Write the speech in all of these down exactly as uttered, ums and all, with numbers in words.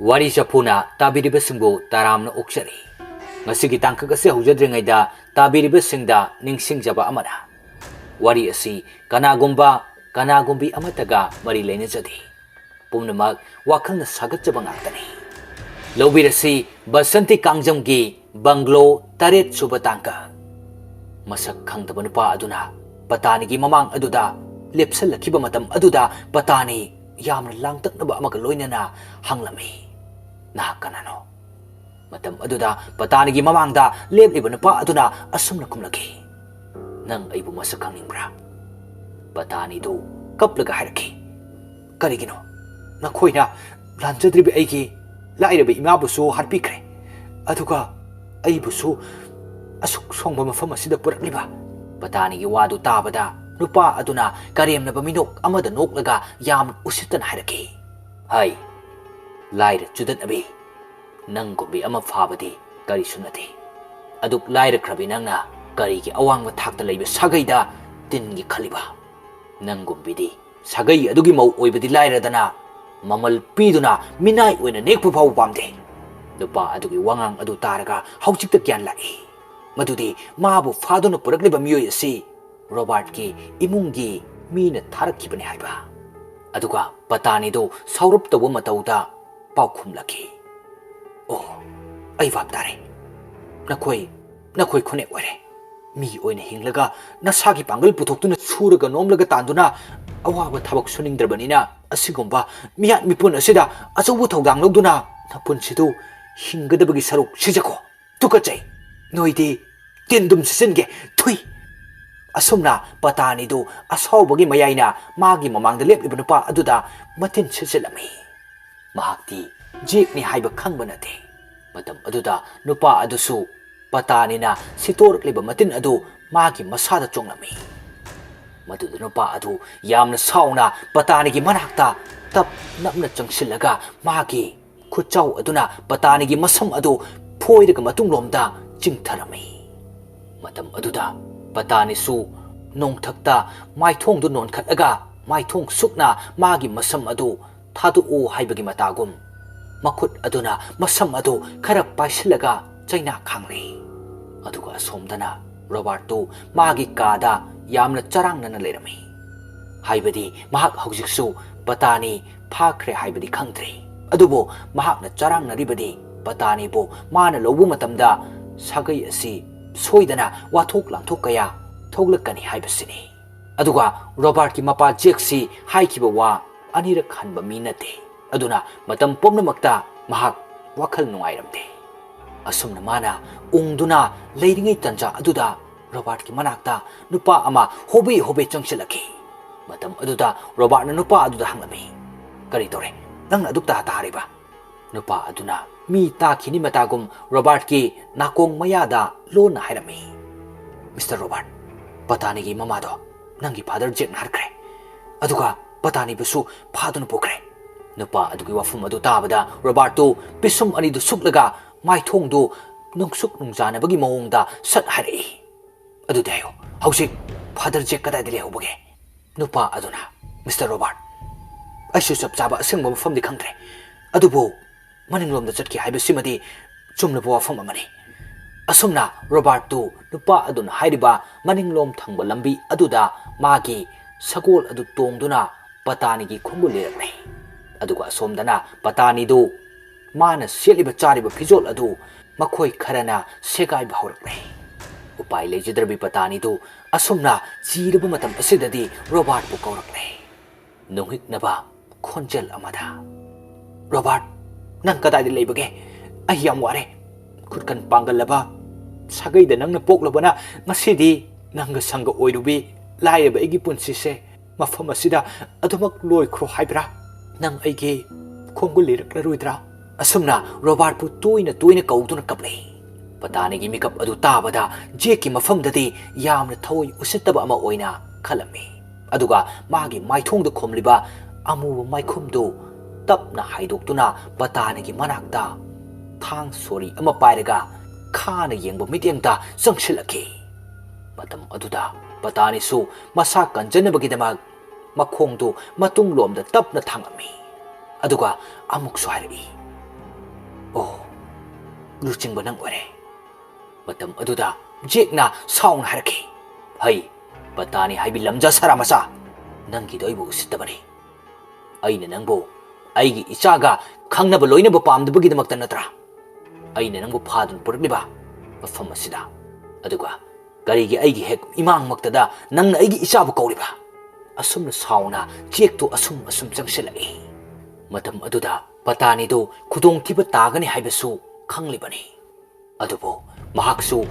ꯋꯥꯔꯤ ꯆꯐꯨꯅ ꯇꯥꯕꯤꯔꯤꯕꯁꯤꯡꯕꯨ ꯇꯔꯥꯝꯅ ꯑꯣꯛꯆꯔꯤ꯫ ꯉꯁꯤꯒꯤ ꯇꯥꯡꯀꯛ ꯑꯁꯤ ꯍꯧꯖꯗ꯭ꯔꯤꯉꯩꯗ ꯇꯥꯕꯤꯔꯤꯕꯁꯤꯡꯗ ꯅꯤꯡꯁꯤꯡꯖꯕ ꯑꯃꯅ, ꯋꯥꯔꯤ ꯑꯁꯤ ꯀꯅꯥꯒꯨꯝꯕ, ꯀꯅꯥꯒꯨꯝꯕꯤ ꯑꯃꯠꯇꯒ ꯃꯔꯤ ꯂꯩꯅꯖꯗꯦ꯫ ꯄꯨꯝꯅꯃꯛ ꯋꯥꯈꯜꯅ ꯁꯥꯒꯠꯆꯕ ꯉꯥꯛꯇꯅꯤ꯫ ꯂꯧꯕꯤꯔꯁꯤ ꯕꯁꯟꯇꯤ ꯀꯥꯡꯖꯝꯒꯤ ꯕꯪꯒ꯭ꯂꯣ ꯇꯔꯦꯠ ꯁꯨꯕ ꯇꯥꯡꯀꯛ꯫ ꯃꯁꯛ ꯈꯪꯗꯕ ꯅꯨꯄꯥ ꯑꯗꯨꯅ ꯄꯇꯥꯅꯤꯒꯤ ꯃꯃꯥꯡ ꯑꯗꯨꯗ ꯂꯦꯞꯁꯜꯂꯛꯈꯤꯕ ꯃꯇꯝ ꯑꯗꯨꯗ ꯄꯇꯥꯅꯤ ꯌꯥꯝꯅ ꯂꯥꯡꯇꯛꯅꯕ ꯑꯃꯒ ꯂꯣꯏꯅꯅ ꯍꯪꯂꯝꯃꯤ, "ꯅꯍꯥꯛ ꯀꯅꯥꯅꯣ?" ꯃꯇꯝ ꯑꯗꯨꯗ ꯄꯇꯥꯅꯤꯒꯤ ꯃꯃꯥꯡꯗ ꯂꯦꯞꯂꯤꯕ ꯅꯨꯄꯥ ꯑꯗꯨꯅ ꯑꯁꯨꯝꯅ ꯈꯨꯝꯂꯛꯈꯤ, "ꯅꯪ ꯑꯩꯕꯨ ꯃꯁꯛ ꯈꯪꯅꯤꯡꯕ꯭ꯔꯥ?" ꯄꯇꯥꯅꯤꯗꯨ ꯀꯞꯂꯒ ꯍꯥꯏꯔꯛꯈꯤ, "ꯀꯔꯤꯒꯤꯅꯣ? ꯅꯈꯣꯏꯅ ꯂꯥꯟꯖꯗ꯭ꯔꯤꯕ ꯑꯩꯒꯤ ꯂꯥꯏꯔꯕ ꯏꯃꯥꯕꯨꯁꯨ ꯍꯥꯠꯄꯤꯈ꯭ꯔꯦ, ꯑꯗꯨꯒ ꯑꯩꯕꯨꯁꯨ ꯑꯁꯨꯛ ꯁꯣꯡꯕ ꯃꯐꯝ ꯑꯁꯤꯗ ꯄꯨꯔꯛꯂꯤꯕ?" ꯄꯇꯥꯅꯤꯒꯤ ꯋꯥꯗꯨ ꯇꯥꯕꯗ ꯅꯨꯄꯥ ꯑꯗꯨꯅ ꯀꯔꯦꯝꯅꯕ ꯃꯤꯅꯣꯛ ꯑꯃꯗ ꯅꯣꯛꯂꯒ ꯌꯥꯝ ꯎꯁꯤꯠꯇꯅ ꯍꯥꯏꯔꯛꯈꯤ, "ꯍꯥꯏ, ꯂꯥꯏꯔ ꯆꯨꯗꯠꯅꯕꯤ, ꯅꯪꯒꯨꯝꯕꯤ ꯑꯃ ꯐꯥꯕꯗꯤ ꯀꯔꯤꯁꯨ ꯅꯠꯇꯦ꯫ ꯑꯗꯨꯛ ꯂꯥꯏꯔꯈ꯭ꯔꯕꯤ ꯅꯪꯅ ꯀꯔꯤꯒꯤ ꯑꯋꯥꯡꯕ ꯊꯥꯛꯇ ꯂꯩꯕ ꯁꯥꯒꯩꯗ ꯇꯤꯟꯒꯦ ꯈꯜꯂꯤꯕ? ꯅꯪꯒꯨꯝꯕꯤꯗꯤ ꯁꯥꯒꯩ ꯑꯗꯨꯒꯤ ꯃꯧ ꯑꯣꯏꯕꯗꯤ ꯂꯥꯏꯔꯗꯅ, ꯃꯃꯜ ꯄꯤꯗꯨꯅ ꯃꯤꯅꯥꯏ ꯑꯣꯏꯅ ꯅꯦꯛꯄ ꯐꯥꯎꯕ ꯄꯥꯝꯗꯦ꯫" ꯅꯨꯄꯥ ꯑꯗꯨꯒꯤ ꯋꯥꯉꯥꯡ ꯑꯗꯨ ꯇꯥꯔꯒ ꯍꯧꯖꯤꯛꯇ ꯒ꯭ꯌꯥꯟ ꯂꯥꯛꯏ꯫ ꯃꯗꯨꯗꯤ ꯃꯥꯕꯨ ꯐꯥꯗꯨꯅ ꯄꯨꯔꯛꯂꯤꯕ ꯃꯤꯑꯣꯏ ꯑꯁꯤ ꯔꯣꯕꯥꯔꯠꯀꯤ ꯏꯃꯨꯡꯒꯤ ꯃꯤꯅ ꯊꯥꯔꯛꯈꯤꯕꯅꯤ ꯍꯥꯏꯕ꯫ ꯑꯗꯨꯒ ꯄꯇꯥꯅꯤꯗꯨ ꯁꯥꯎꯔꯞ ꯇꯧꯕ ꯃꯇꯧꯗ ꯄꯥꯎꯈꯨꯝꯂꯛꯈꯤ, "ꯑꯣ, ꯑꯩ ꯚꯥꯞ ꯇꯥꯔꯦ꯫ ꯅꯈꯣꯏ, ꯅꯈꯣꯏ ꯈꯨꯟꯅꯦꯛ ꯑꯣꯏꯔꯦ꯫ ꯃꯤ ꯑꯣꯏꯅ ꯍꯤꯡꯂꯒ ꯅꯁꯥꯒꯤ ꯄꯥꯡꯒꯜ ꯄꯨꯊꯣꯛꯇꯨꯅ ꯁꯨꯔꯒ ꯅꯣꯝꯂꯒ ꯇꯥꯟꯗꯨꯅ ꯑꯋꯥꯕ ꯊꯕꯛ ꯁꯨꯅꯤꯡꯗ꯭ꯔꯕꯅꯤꯅ ꯑꯁꯤꯒꯨꯝꯕ ꯃꯤꯌꯥꯠ ꯃꯤꯄꯨꯟ ꯑꯁꯤꯗ ꯑꯆꯧꯕ ꯊꯧꯗꯥꯡ ꯂꯧꯗꯨꯅ ꯅꯄꯨꯟꯁꯤꯗꯨ ꯍꯤꯡꯒꯗꯕꯒꯤ ꯁꯔꯨꯛ ꯁꯤꯖꯈꯣ꯫ ꯇꯨꯀꯠꯆꯩ꯫ ꯅꯣꯏꯗꯤ ꯇꯤꯟꯗꯨꯝ ꯁꯤꯠꯆꯤꯟꯒꯦ꯫ ꯊꯨꯏ!" ꯑꯁꯨꯝꯅ ꯄꯇꯥꯅꯤꯗꯨ ꯑꯁꯥꯎꯕꯒꯤ ꯃꯌꯥꯏꯅ ꯃꯥꯒꯤ ꯃꯃꯥꯡꯗ ꯂꯦꯞꯂꯤꯕ ꯅꯨꯄꯥ ꯑꯗꯨꯗ ꯃꯇꯤꯟ ꯁꯤꯠꯆꯤꯜꯂꯝꯃꯤ꯫ ꯃꯍꯥꯛꯇꯤ ꯖꯦꯛꯅꯤ ꯍꯥꯏꯕ ꯈꯪꯕ ꯅꯠꯇꯦ꯫ ꯃꯇꯝ ꯑꯗꯨꯗ ꯅꯨꯄꯥ ꯑꯗꯨꯁꯨ ꯄꯇꯥꯅꯤꯅ ꯁꯤꯠꯇꯣꯔꯛꯂꯤꯕ ꯃꯇꯤꯟ ꯑꯗꯨ ꯃꯥꯒꯤ ꯃꯁꯥꯗ ꯆꯣꯡꯂꯝꯃꯤ꯫ ꯃꯗꯨꯗ ꯅꯨꯄꯥ ꯑꯗꯨ ꯌꯥꯝꯅ ꯁꯥꯎꯅ ꯄꯇꯥꯅꯤꯒꯤ ꯃꯅꯥꯛꯇ ꯇꯞ ꯅꯞꯅ ꯆꯪꯁꯤꯜꯂꯒ ꯃꯥꯒꯤ ꯈꯨꯠꯆꯥꯎ ꯑꯗꯨꯅ ꯄꯇꯥꯅꯤꯒꯤ ꯃꯁꯝ ꯑꯗꯨ ꯐꯣꯏꯔꯒ ꯃꯇꯨꯡꯂꯣꯝꯗ ꯆꯤꯡꯊꯔꯝꯃꯤ꯫ ꯃꯇꯝ ꯑꯗꯨꯗ ꯄꯇꯥꯅꯤꯁꯨ ꯅꯣꯡꯊꯛꯇ ꯃꯥꯏꯊꯣꯡꯗꯨ ꯅꯣꯟꯈꯠꯂꯒ ꯃꯥꯏꯊꯣꯡ ꯁꯨꯛꯅ ꯃꯥꯒꯤ ꯃꯁꯝ ꯑꯗꯨ ꯊꯥꯗꯣꯛꯎ ꯍꯥꯏꯕꯒꯤ ꯃꯇꯥꯒꯨꯝ ꯃꯈꯨꯠ ꯑꯗꯨꯅ ꯃꯁꯝ ꯑꯗꯨ ꯈꯔ ꯄꯥꯏꯁꯤꯜꯂꯒ ꯆꯩꯅꯥ ꯈꯥꯡꯂꯤ꯫ ꯑꯗꯨꯒ ꯑꯁꯣꯝꯗꯅ ꯔꯣꯕꯥꯔꯠꯇꯨ ꯃꯥꯒꯤ ꯀꯥꯗ ꯌꯥꯝꯅ ꯆꯔꯥꯡꯅꯅ ꯂꯩꯔꯝꯃꯤ꯫ ꯍꯥꯏꯕꯗꯤ ꯃꯍꯥꯛ ꯍꯧꯖꯤꯛꯁꯨ ꯄꯇꯥꯅꯤ ꯐꯥꯈ꯭ꯔꯦ ꯍꯥꯏꯕꯗꯤ ꯈꯪꯗ꯭ꯔꯤ꯫ ꯑꯗꯨꯕꯨ ꯃꯍꯥꯛꯅ ꯆꯔꯥꯡꯅꯔꯤꯕꯗꯤ ꯄꯇꯥꯅꯤꯕꯨ ꯃꯥꯅ ꯂꯧꯕ ꯃꯇꯝꯗ ꯁꯥꯒꯩ ꯑꯁꯤ ꯁꯣꯏꯗꯅ ꯋꯥꯊꯣꯛ ꯂꯥꯟꯊꯣꯛ ꯀꯌꯥ ꯊꯣꯛꯂꯛꯀꯅꯤ ꯍꯥꯏꯕꯁꯤꯅꯤ꯫ ꯑꯗꯨꯒ ꯔꯣꯕꯥꯔꯠꯀꯤ ꯃꯄꯥ ꯖꯦꯛꯁꯤ ꯍꯥꯏꯈꯤꯕ ꯋꯥ ꯑꯅꯤꯔꯛ ꯍꯟꯕ ꯃꯤ ꯅꯠꯇꯦ꯫ ꯑꯗꯨꯅ ꯃꯇꯝ ꯄꯨꯝꯅꯃꯛꯇ ꯃꯍꯥꯛ ꯋꯥꯈꯜ ꯅꯨꯡꯉꯥꯏꯔꯝꯗꯦ꯫ ꯑꯁꯨꯝꯅ ꯃꯥꯅ ꯎꯪꯗꯨꯅ ꯂꯩꯔꯤꯉꯩ ꯇꯟꯖꯥ ꯑꯗꯨꯗ ꯔꯣꯕꯥꯔꯠꯀꯤ ꯃꯅꯥꯛꯇ ꯅꯨꯄꯥ ꯑꯃ ꯍꯣꯕꯦ ꯍꯣꯕꯦ ꯆꯪꯁꯤꯜꯂꯛꯈꯤ꯫ ꯃꯇꯝ ꯑꯗꯨꯗ ꯔꯣꯕꯥꯔꯠꯅ ꯅꯨꯄꯥ ꯑꯗꯨꯗ ꯍꯪꯂꯝꯃꯤ, "ꯀꯔꯤ ꯇꯧꯔꯦ? ꯅꯪꯅ ꯑꯗꯨꯛ ꯇꯥ ꯇꯥꯔꯤꯕ?" ꯅꯨꯄꯥ ꯑꯗꯨꯅ ꯃꯤ ꯇꯥꯈꯤꯅꯤ ꯃꯇꯥꯒꯨꯝ ꯔꯣꯕꯥꯔꯠꯀꯤ ꯅꯥꯀꯣꯡ ꯃꯌꯥꯗ ꯂꯣꯟꯅ ꯍꯥꯏꯔꯝꯃꯤ, "ꯃꯤꯁꯇꯔ ꯔꯣꯕꯥꯔꯠ, ꯄꯇꯥꯅꯤꯒꯤ ꯃꯃꯥꯗꯣ ꯅꯪꯒꯤ ꯐꯥꯗꯔ ꯖꯦꯛꯅ ꯍꯥꯠꯈ꯭ꯔꯦ꯫ ꯑꯗꯨꯒ ꯄꯇꯥꯅꯤꯕꯨꯁꯨ ꯐꯥꯗꯨꯅ ꯄꯨꯈ꯭ꯔꯦ꯫" ꯅꯨꯄꯥ ꯑꯗꯨꯒꯤ ꯋꯥꯐꯝ ꯑꯗꯨ ꯇꯥꯕꯗ ꯔꯣꯕꯥꯔꯠꯇꯨ ꯄꯤꯁꯨꯝ ꯑꯅꯤꯗꯨ ꯁꯨꯛꯂꯒ ꯃꯥꯏꯊꯣꯡꯗꯨ ꯅꯨꯡꯁꯨꯛ ꯅꯨꯡꯖꯥꯅꯕꯒꯤ ꯃꯑꯣꯡꯗ ꯁꯠ ꯍꯥꯏꯔꯛꯏ, "ꯑꯗꯨꯗꯤ ꯍꯥꯏꯌꯣ, ꯍꯧꯖꯤꯛ ꯐꯥꯗꯔ ꯖꯦꯛ ꯀꯗꯥꯏꯗ ꯂꯩꯍꯧꯕꯒꯦ?" ꯅꯨꯄꯥ ꯑꯗꯨꯅ, "ꯃꯤꯁꯇꯔ ꯔꯣꯕꯥꯔꯠ, ꯑꯩꯁꯨ ꯆꯞ ꯆꯥꯕ ꯑꯁꯦꯡꯕ ꯃꯐꯝꯗꯤ ꯈꯪꯗ꯭ꯔꯦ, ꯑꯗꯨꯕꯨ ꯃꯅꯤꯡꯂꯣꯝꯗ ꯆꯠꯈꯤ ꯍꯥꯏꯕꯁꯤꯃꯗꯤ ꯆꯨꯝꯂꯕ ꯋꯥꯐꯝ ꯑꯃꯅꯤ꯫" ꯑꯁꯨꯝꯅ ꯔꯣꯕꯥꯔꯠꯇꯨ ꯅꯨꯄꯥ ꯑꯗꯨꯅ ꯍꯥꯏꯔꯤꯕ ꯃꯅꯤꯡꯂꯣꯝ ꯊꯪꯕ ꯂꯝꯕꯤ ꯑꯗꯨꯗ ꯃꯥꯒꯤ ꯁꯒꯣꯜ ꯑꯗꯨ ꯇꯣꯡꯗꯨꯅ ꯄꯇꯥꯅꯤꯒꯤ ꯈꯣꯡꯒꯨꯜ ꯂꯤꯔꯛꯂꯦ꯫ ꯑꯗꯨꯒ ꯑꯁꯣꯝꯗꯅ ꯄꯇꯥꯅꯤꯗꯨ ꯃꯥꯅ ꯁꯦꯠꯂꯤꯕ ꯆꯥꯔꯤꯕ ꯐꯤꯖꯣꯜ ꯑꯗꯨ ꯃꯈꯣꯏ ꯈꯔꯅ ꯁꯦꯒꯥꯏꯕ ꯍꯧꯔꯛꯂꯦ꯫ ꯎꯄꯥꯏ ꯂꯩꯖꯗ꯭ꯔꯕꯤ ꯄꯇꯥꯅꯤꯗꯨ ꯑꯁꯨꯝꯅ ꯆꯤꯔꯕ ꯃꯇꯝ ꯑꯁꯤꯗꯗꯤ ꯔꯣꯕꯥꯔꯠꯄꯨ ꯀꯧꯔꯛꯂꯦ꯫ ꯅꯣꯡꯍꯤꯛꯅꯕ ꯈꯣꯟꯖꯦꯜ ꯑꯃꯗ, "ꯔꯣꯕꯥꯔꯠ, ꯅꯪ ꯀꯗꯥꯏꯗ ꯂꯩꯕꯒꯦ? ꯑꯩ ꯌꯥꯝ ꯋꯥꯔꯦ꯫ ꯈꯨꯠꯀꯟ ꯄꯥꯡꯒꯜꯂꯕ ꯁꯥꯒꯩꯗ ꯅꯪꯅ ꯄꯣꯛꯂꯨꯕꯅ ꯉꯁꯤꯗꯤ ꯅꯪꯒ ꯁꯪꯒ ꯑꯣꯏꯔꯨꯕꯤ ꯂꯥꯏꯔꯕ ꯑꯩꯒꯤ ꯄꯨꯟꯁꯤꯁꯦ ꯃꯐꯝ ꯑꯁꯤꯗ ꯑꯗꯨꯃꯛ ꯂꯣꯏꯈ꯭ꯔꯣ ꯍꯥꯏꯕ꯭ꯔꯥ? ꯅꯪ ꯑꯩꯒꯤ ꯈꯣꯡꯒꯨꯜ ꯂꯤꯔꯛꯂꯔꯣꯏꯗ꯭ꯔꯥ?" ꯑꯁꯨꯝꯅ ꯔꯣꯕꯥꯔꯠꯄꯨ ꯇꯣꯏꯅ ꯇꯣꯏꯅ ꯀꯧꯗꯨꯅ ꯀꯞꯂꯛꯏ꯫ ꯄꯇꯥꯅꯤꯒꯤ ꯃꯤꯀꯞ ꯑꯗꯨ ꯇꯥꯕꯗ ꯖꯦꯛꯀꯤ ꯃꯐꯝꯗꯗꯤ ꯌꯥꯝꯅ ꯊꯑꯣꯏ ꯎꯁꯤꯠꯇꯕ ꯑꯃ ꯑꯣꯏꯅ ꯈꯜꯂꯝꯃꯤ꯫ ꯑꯗꯨꯒ ꯃꯥꯒꯤ ꯃꯥꯏꯊꯣꯡꯗ ꯈꯨꯝꯂꯤꯕ ꯑꯃꯨꯕ ꯃꯥꯏꯈꯨꯝꯗꯨ ꯇꯞꯅ ꯍꯥꯏꯗꯣꯛꯇꯨꯅ ꯄꯇꯥꯅꯤꯒꯤ ꯃꯅꯥꯛꯇ ꯊꯥꯡ ꯁꯣꯔꯤ ꯑꯃ ꯄꯥꯏꯔꯒ ꯈꯥꯅ ꯌꯦꯡꯕ ꯃꯤꯠꯌꯦꯡꯗ ꯆꯪꯁꯤꯜꯂꯛꯈꯤ꯫ ꯃꯇꯝ ꯑꯗꯨꯗ ꯄꯇꯥꯅꯤꯁꯨ ꯃꯁꯥ ꯀꯟꯖꯅꯕꯒꯤꯗꯃꯛ ꯃꯈꯣꯡꯗꯨ ꯃꯇꯨꯡꯂꯣꯝꯗ ꯇꯞꯅ ꯊꯥꯡꯂꯝꯃꯤ꯫ ꯑꯗꯨꯒ ꯑꯃꯨꯛꯁꯨ ꯍꯥꯏꯔꯛꯏ, ꯂꯨꯆꯤꯡꯕ ꯅꯪ ꯑꯣꯏꯔꯦ꯫ ꯃꯇꯝ ꯑꯗꯨꯗ ꯖꯦꯛꯅ ꯁꯥꯎꯅ ꯍꯥꯏꯔꯛꯈꯤ, "ꯍꯩ, ꯄꯇꯥꯅꯤ ꯍꯥꯏꯕꯤ ꯂꯝꯖꯥ ꯁꯥꯔꯥ ꯃꯆꯥ, ꯅꯪꯒꯤꯗꯣ ꯑꯩꯕꯨ ꯎꯁꯤꯠꯇꯕꯅꯤ꯫ ꯑꯩꯅ ꯅꯪꯕꯨ ꯑꯩꯒꯤ ꯏꯆꯥꯒ ꯈꯪꯅꯕ ꯂꯣꯏꯅꯕ ꯄꯥꯝꯗꯕꯒꯤꯗꯃꯛꯇ ꯅꯠꯇ꯭ꯔꯥ ꯑꯩꯅ ꯅꯪꯕꯨ ꯐꯥꯗꯨꯅ ꯄꯨꯔꯛꯂꯤꯕ ꯃꯐꯝ ꯑꯁꯤꯗ? ꯑꯗꯨꯒ ꯀꯔꯤꯒꯤ ꯑꯩꯒꯤ ꯍꯦꯛ ꯏꯃꯥꯡꯃꯛꯇꯗ ꯅꯪꯅ ꯑꯩꯒꯤ ꯏꯆꯥꯕꯨ ꯀꯧꯔꯤꯕ?" ꯑꯁꯨꯝꯅ ꯁꯥꯎꯅ ꯖꯦꯛꯇꯨ ꯑꯁꯨꯝ ꯑꯁꯨꯝ ꯆꯪꯁꯤꯜꯂꯛꯏ꯫ ꯃꯇꯝ ꯑꯗꯨꯗ ꯄꯇꯥꯅꯤꯗꯨ ꯈꯨꯗꯣꯡꯊꯤꯕ ꯇꯥꯒꯅꯤ ꯍꯥꯏꯕꯁꯨ ꯈꯪꯂꯤꯕꯅꯤ꯫ ꯑꯗꯨꯕꯨ ꯃꯍꯥꯛꯁꯨ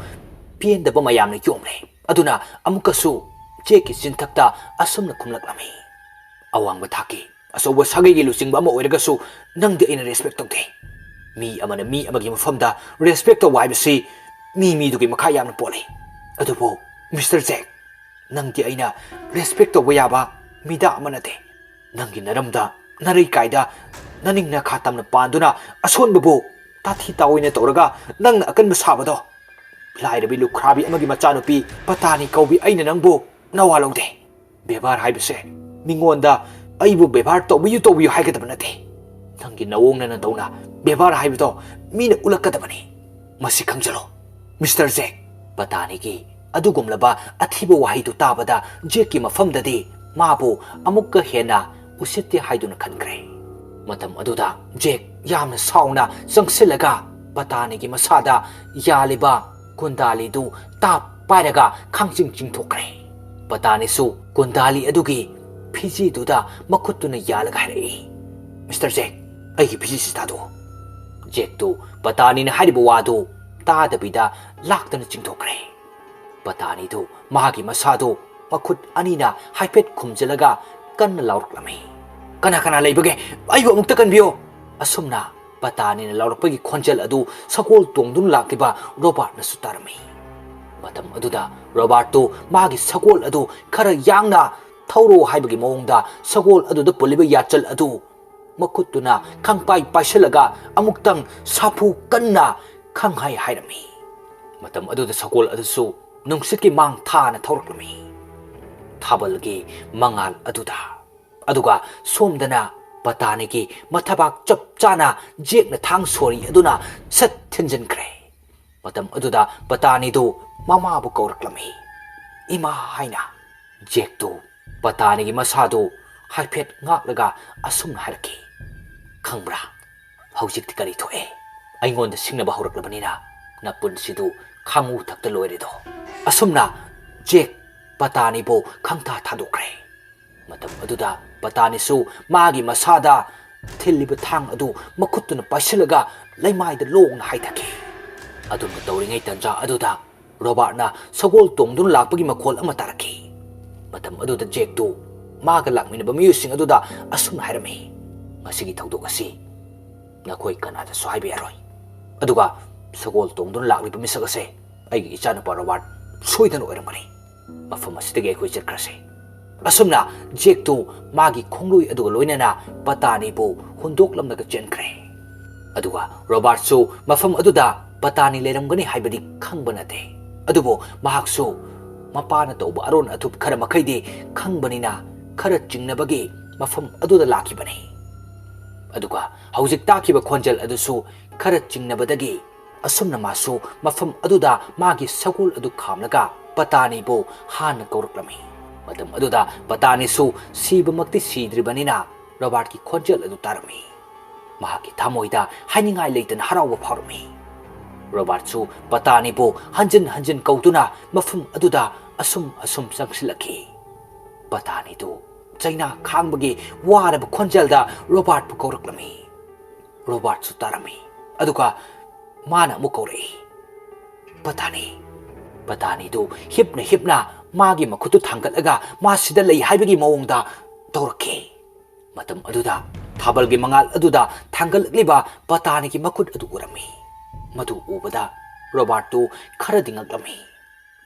ꯄꯦꯟꯗꯕ ꯃꯌꯥꯝꯅ ꯌꯣꯝꯂꯦ꯫ ꯑꯗꯨꯅ ꯑꯃꯨꯛꯀꯁꯨ ꯖꯦꯛꯀꯤ ꯆꯤꯟꯊꯛꯇ ꯑꯁꯨꯝꯅ ꯈꯨꯝꯂꯛꯂꯝꯃꯤ, "ꯑꯋꯥꯡꯕ ꯊꯥꯛꯀꯤ ꯑꯆꯧꯕ ꯁꯥꯒꯩꯒꯤ ꯂꯨꯆꯤꯡꯕ ꯑꯃ ꯑꯣꯏꯔꯒꯁꯨ ꯅꯪꯗꯤ ꯑꯩꯅ ꯔꯦꯁꯄꯦꯛ ꯇꯧꯗꯦ꯫ ꯃꯤ ꯑꯃꯅ ꯃꯤ ꯑꯃꯒꯤ ꯃꯐꯝꯗ ꯔꯦꯁꯄꯦꯛ ꯇꯧꯕ ꯍꯥꯏꯕꯁꯤ ꯃꯤ ꯃꯤꯗꯨꯒꯤ ꯃꯈꯥ ꯌꯥꯝꯅ ꯄꯣꯜꯂꯤ꯫ ꯑꯗꯨꯕꯨ ꯃꯤꯁꯇꯔ ꯖꯦꯛ, ꯅꯪꯗꯤ ꯑꯩꯅ ꯔꯦꯁꯄꯦꯛ ꯇꯧꯕ ꯌꯥꯕ ꯃꯤꯗꯥ ꯑꯃ ꯅꯠꯇꯦ꯫ ꯅꯪꯒꯤ ꯅꯔꯝꯗ, ꯅꯔꯩ ꯀꯥꯏꯗ, ꯅꯅꯤꯡ ꯅꯈꯥ ꯇꯝꯅ ꯄꯥꯟꯗꯨꯅ ꯑꯁꯣꯟꯕꯕꯨ ꯇꯥꯊꯤ ꯇꯥꯑꯣꯏꯅ ꯇꯧꯔꯒ ꯅꯪꯅ ꯑꯀꯟꯕ ꯁꯥꯕꯗꯣ꯫ ꯂꯥꯏꯔꯕꯤ ꯂꯨꯈ꯭ꯔꯥꯕꯤ ꯑꯃꯒꯤ ꯃꯆꯥꯅꯨꯄꯤ ꯄꯇꯥꯅꯤ ꯀꯧꯕꯤ ꯑꯩꯅ ꯅꯪꯕꯨ ꯅꯋꯥ ꯂꯧꯗꯦ꯫ ꯕꯦꯕꯥꯔ ꯍꯥꯏꯕꯁꯦ ꯃꯤꯉꯣꯟꯗ ꯑꯩꯕꯨ ꯕꯦꯕꯥꯔ ꯇꯧꯕꯤꯌꯨ ꯇꯧꯕꯤꯌꯨ ꯍꯥꯏꯒꯗꯕ ꯅꯠꯇꯦ꯫ ꯅꯪꯒꯤ ꯅꯋꯣꯡ ꯅꯅ ꯇꯧꯅ ꯕꯦꯕꯥꯔ ꯍꯥꯏꯕꯗꯣ ꯃꯤꯅ ꯎꯠꯂꯛꯀꯗꯕꯅꯤ꯫ ꯃꯁꯤ ꯈꯪꯖꯜꯂꯣ, ꯃꯤꯁꯇꯔ ꯖꯦꯛ, ꯄꯇꯥꯅꯤꯒꯤ ꯑꯗꯨꯒꯨꯝꯂꯕ ꯑꯊꯤꯕ ꯋꯥꯍꯩꯗꯨ ꯇꯥꯕꯗ ꯖꯦꯛꯀꯤ ꯃꯐꯝꯗꯗꯤ ꯃꯥꯕꯨ ꯑꯃꯨꯛꯀ ꯍꯦꯟꯅ ꯎꯁꯤꯠꯇꯦ ꯍꯥꯏꯗꯨꯅ ꯈꯟꯈ꯭ꯔꯦ꯫ ꯃꯇꯝ ꯑꯗꯨꯗ ꯖꯦꯛ ꯌꯥꯝꯅ ꯁꯥꯎꯅ ꯆꯪꯁꯤꯜꯂꯒ ꯄꯇꯥꯅꯤꯒꯤ ꯃꯁꯥꯗ ꯌꯥꯜꯂꯤꯕ ꯀꯨꯟꯗꯥꯂꯤꯗꯨ ꯇꯥꯞ ꯄꯥꯏꯔꯒ ꯈꯥꯡꯆꯤꯡ ꯆꯤꯡꯊꯣꯛꯈ꯭ꯔꯦ꯫ ꯄꯇꯥꯅꯤꯁꯨ ꯀꯨꯟꯗꯥꯂꯤ ꯑꯗꯨꯒꯤ ꯐꯤꯖꯤꯗꯨꯗ ꯃꯈꯨꯠꯇꯨꯅ ꯌꯥꯜꯂꯒ ꯍꯥꯏꯔꯛꯏ, "ꯃꯤꯁꯇꯔ ꯖꯦꯛ, ꯑꯩꯒꯤ ꯐꯤꯖꯤꯁꯤ ꯊꯥꯗꯣꯛꯎ꯫" ꯖꯦꯛꯇꯨ ꯄꯇꯥꯅꯤꯅ ꯍꯥꯏꯔꯤꯕ ꯋꯥꯗꯨ ꯇꯥꯗꯕꯤꯗ ꯂꯥꯛꯇꯅ ꯆꯤꯡꯊꯣꯛꯈ꯭ꯔꯦ꯫ ꯄꯇꯥꯅꯤꯗꯨ ꯃꯍꯥꯛꯀꯤ ꯃꯁꯥꯗꯨ ꯃꯈꯨꯠ ꯑꯅꯤꯅ ꯍꯥꯏꯐꯦꯠ ꯈꯨꯝꯖꯤꯜꯂꯒ ꯀꯟꯅ ꯂꯥꯎꯔꯛꯂꯝꯃꯤ, "ꯀꯅꯥ ꯀꯅꯥ ꯂꯩꯕꯒꯦ? ꯑꯩꯕꯨ ꯑꯃꯨꯛꯇ ꯀꯟꯕꯤꯌꯨ!" ꯑꯁꯨꯝꯅ ꯄꯇꯥꯅꯤꯅ ꯂꯥꯎꯔꯛꯄꯒꯤ ꯈꯣꯟꯖꯦꯜ ꯑꯗꯨ ꯁꯒꯣꯜ ꯇꯣꯡꯗꯨꯅ ꯂꯥꯛꯂꯤꯕ ꯔꯣꯕꯥꯔꯠꯅꯁꯨ ꯇꯥꯔꯝꯃꯤ꯫ ꯃꯇꯝ ꯑꯗꯨꯗ ꯔꯣꯕꯥꯔꯠꯇꯨ ꯃꯥꯒꯤ ꯁꯒꯣꯜ ꯑꯗꯨ ꯈꯔ ꯌꯥꯡꯅ ꯊꯧꯔꯣ ꯍꯥꯏꯕꯒꯤ ꯃꯑꯣꯡꯗ ꯁꯒꯣꯜ ꯑꯗꯨꯗ ꯄꯨꯜꯂꯤꯕ ꯌꯥꯆꯜ ꯑꯗꯨ ꯃꯈꯨꯠꯇꯨꯅ ꯈꯪꯄꯥꯏ ꯄꯥꯏꯁꯤꯜꯂꯒ ꯑꯃꯨꯛꯇꯪ ꯁꯥꯐꯨ ꯀꯟꯅ ꯈꯪꯍꯥꯏ ꯍꯥꯏꯔꯝꯃꯤ꯫ ꯃꯇꯝ ꯑꯗꯨꯗ ꯁꯒꯣꯜ ꯑꯗꯨꯁꯨ ꯅꯨꯡꯁꯤꯠꯀꯤ ꯃꯥꯡ ꯊꯥꯅ ꯊꯧꯔꯛꯂꯝꯃꯤ꯫ ꯊꯥꯕꯜꯒꯤ ꯃꯉꯥꯜ ꯑꯗꯨꯗ꯫ ꯑꯗꯨꯒ ꯁꯣꯝꯗꯅ ꯄꯇꯥꯅꯤꯒꯤ ꯃꯊꯕꯥꯛ ꯆꯞ ꯆꯥꯅ ꯖꯦꯛꯅ ꯊꯥꯡ ꯁꯣꯔꯤ ꯑꯗꯨꯅ ꯁꯠ ꯊꯤꯟꯖꯤꯟꯈ꯭ꯔꯦ꯫ ꯃꯇꯝ ꯑꯗꯨꯗ ꯄꯇꯥꯅꯤꯗꯨ ꯃꯃꯥꯕꯨ ꯀꯧꯔꯛꯂꯝꯃꯤ꯫ "ꯏꯃꯥ" ꯍꯥꯏꯅ꯫ ꯖꯦꯛꯇꯨ ꯄꯇꯥꯅꯤꯒꯤ ꯃꯁꯥꯗꯨ ꯍꯥꯏꯐꯦꯠ ꯉꯥꯛꯂꯒ ꯑꯁꯨꯝꯅ ꯍꯥꯏꯔꯛꯈꯤ, "ꯈꯪꯕ꯭ꯔꯥ, ꯍꯧꯖꯤꯛꯇꯤ ꯀꯔꯤ ꯊꯣꯛꯑꯦ? ꯑꯩꯉꯣꯟꯗ ꯁꯤꯡꯅꯕ ꯍꯧꯔꯛꯂꯕꯅꯤꯅ ꯅꯄꯨꯟꯁꯤꯗꯨ ꯈꯥꯉꯨ ꯊꯛꯇ ꯂꯣꯏꯔꯦꯗꯣ"꯫ ꯑꯁꯨꯝꯅ ꯖꯦꯛ ꯄꯇꯥꯅꯤꯕꯨ ꯈꯪꯊꯥ ꯊꯥꯗꯣꯛꯈ꯭ꯔꯦ꯫ ꯃꯇꯝ ꯑꯗꯨꯗ ꯄꯇꯥꯅꯤꯁꯨ ꯃꯥꯒꯤ ꯃꯁꯥꯗ ꯊꯤꯜꯂꯤꯕ ꯊꯥꯡ ꯑꯗꯨ ꯃꯈꯨꯠꯇꯨꯅ ꯄꯥꯏꯁꯤꯜꯂꯒ ꯂꯩꯃꯥꯏꯗ ꯂꯣꯡꯅ ꯍꯥꯏꯊꯈꯤ꯫ ꯑꯗꯨꯝꯅ ꯇꯧꯔꯤꯉꯩ ꯇꯟꯖꯥ ꯑꯗꯨꯗ ꯔꯣꯕꯥꯔꯠꯅ ꯁꯒꯣꯜ ꯇꯣꯡꯗꯨꯅ ꯂꯥꯛꯄꯒꯤ ꯃꯈꯣꯜ ꯑꯃ ꯇꯥꯔꯛꯈꯤ꯫ ꯃꯇꯝ ꯑꯗꯨꯗ ꯖꯦꯛꯇꯨ ꯃꯥꯒ ꯂꯥꯛꯃꯤꯟꯅꯕ ꯃꯤꯑꯣꯏꯁꯤꯡ ꯑꯗꯨꯗ ꯑꯁꯨꯝꯅ ꯍꯥꯏꯔꯝꯃꯤ, "ꯉꯁꯤꯒꯤ ꯊꯧꯗꯣꯛ ꯑꯁꯤ ꯅꯈꯣꯏ ꯀꯅꯥꯗꯁꯨ ꯍꯥꯏꯕ ꯌꯥꯔꯣꯏ꯫ ꯑꯗꯨꯒ ꯁꯒꯣꯜ ꯇꯣꯡꯗꯨꯅ ꯂꯥꯛꯂꯤꯕ ꯃꯤꯁꯛ ꯑꯁꯦ ꯑꯩꯒꯤ ꯏꯆꯥꯅꯨꯄꯥ ꯔꯣꯕꯥꯔꯠ ꯁꯣꯏꯗꯅ ꯑꯣꯏꯔꯝꯒꯅꯤ꯫ ꯃꯐꯝ ꯑꯁꯤꯗꯒꯤ ꯑꯩꯈꯣꯏ ꯆꯠꯈ꯭ꯔꯁꯤ"꯫ ꯑꯁꯨꯝꯅ ꯖꯦꯛꯇꯨ ꯃꯥꯒꯤ ꯈꯣꯡꯂꯣꯏ ꯑꯗꯨꯒ ꯂꯣꯏꯅꯅ ꯄꯇꯥꯅꯤꯕꯨ ꯍꯨꯟꯗꯣꯛꯂꯝꯂꯒ ꯆꯦꯟꯈ꯭ꯔꯦ꯫ ꯑꯗꯨꯒ ꯔꯣꯕꯥꯔꯠꯁꯨ ꯃꯐꯝ ꯑꯗꯨꯗ ꯄꯇꯥꯅꯤ ꯂꯩꯔꯝꯒꯅꯤ ꯍꯥꯏꯕꯗꯤ ꯈꯪꯕ ꯅꯠꯇꯦ꯫ ꯑꯗꯨꯕꯨ ꯃꯍꯥꯛꯁꯨ ꯃꯄꯥꯅ ꯇꯧꯕ ꯑꯔꯣꯟ ꯑꯊꯨꯞ ꯈꯔ ꯃꯈꯩꯗꯤ ꯈꯪꯕꯅꯤꯅ ꯈꯔ ꯆꯤꯡꯅꯕꯒꯤ ꯃꯐꯝ ꯑꯗꯨꯗ ꯂꯥꯛꯈꯤꯕꯅꯤ꯫ ꯑꯗꯨꯒ ꯍꯧꯖꯤꯛ ꯇꯥꯈꯤꯕ ꯈꯣꯟꯖꯦꯜ ꯑꯗꯨꯁꯨ ꯈꯔ ꯆꯤꯡꯅꯕꯗꯒꯤ ꯑꯁꯨꯝꯅ ꯃꯥꯁꯨ ꯃꯐꯝ ꯑꯗꯨꯗ ꯃꯥꯒꯤ ꯁꯒꯣꯜ ꯑꯗꯨ ꯈꯥꯝꯂꯒ ꯄꯇꯥꯅꯤꯕꯨ ꯍꯥꯟꯅ ꯀꯧꯔꯛꯂꯝꯃꯤ꯫ ꯃꯇꯝ ꯑꯗꯨꯗ ꯄꯇꯥꯅꯤꯁꯨ ꯁꯤꯕꯃꯛꯇꯤ ꯁꯤꯗ꯭ꯔꯤꯕꯅꯤꯅ ꯔꯣꯕꯥꯔꯠꯀꯤ ꯈꯣꯟꯖꯦꯜ ꯑꯗꯨ ꯇꯥꯔꯝꯃꯤ꯫ ꯃꯍꯥꯛꯀꯤ ꯊꯃꯣꯏꯗ ꯍꯥꯏꯅꯤꯡꯉꯥꯏ ꯂꯩꯇꯅ ꯍꯔꯥꯎꯕ ꯐꯥꯎꯔꯝꯃꯤ꯫ ꯔꯣꯕꯥꯔꯠꯁꯨ ꯄꯇꯥꯅꯤꯕꯨ ꯍꯟꯖꯤꯟ ꯍꯟꯖꯤꯟ ꯀꯧꯗꯨꯅ ꯃꯐꯝ ꯑꯗꯨꯗ ꯑꯁꯨꯝ ꯑꯁꯨꯝ ꯆꯪꯁꯤꯜꯂꯛꯈꯤ꯫ ꯄꯇꯥꯅꯤꯗꯨ ꯆꯩꯅꯥ ꯈꯥꯡꯕꯒꯤ ꯋꯥꯔꯕ ꯈꯣꯟꯖꯦꯜꯗ ꯔꯣꯕꯥꯔꯠꯄꯨ ꯀꯧꯔꯛꯂꯝꯃꯤ꯫ ꯔꯣꯕꯥꯔꯠꯁꯨ ꯇꯥꯔꯝꯃꯤ꯫ ꯑꯗꯨꯒ ꯃꯥꯅ ꯑꯃꯨꯛ ꯀꯧꯔꯛꯏ, "ꯄꯇꯥꯅꯤ"꯫ ꯄꯇꯥꯅꯤꯗꯨ ꯍꯤꯞꯅ ꯍꯤꯞꯅ ꯃꯥꯒꯤ ꯃꯈꯨꯠꯇꯨ ꯊꯥꯡꯒꯠꯂꯒ ꯃꯥ ꯁꯤꯗ ꯂꯩ ꯍꯥꯏꯕꯒꯤ ꯃꯑꯣꯡꯗ ꯇꯧꯔꯛꯈꯤ꯫ ꯃꯇꯝ ꯑꯗꯨꯗ ꯊꯥꯕꯜꯒꯤ ꯃꯉꯥꯜ ꯑꯗꯨꯗ ꯊꯥꯡꯒꯠꯂꯛꯂꯤꯕ ꯄꯇꯥꯅꯤꯒꯤ ꯃꯈꯨꯠ ꯑꯗꯨ ꯎꯔꯝꯃꯤ꯫ ꯃꯗꯨ ꯎꯕꯗ ꯔꯣꯕꯥꯔꯠꯇꯨ ꯈꯔꯗꯤ ꯉꯛꯂꯝꯃꯤ꯫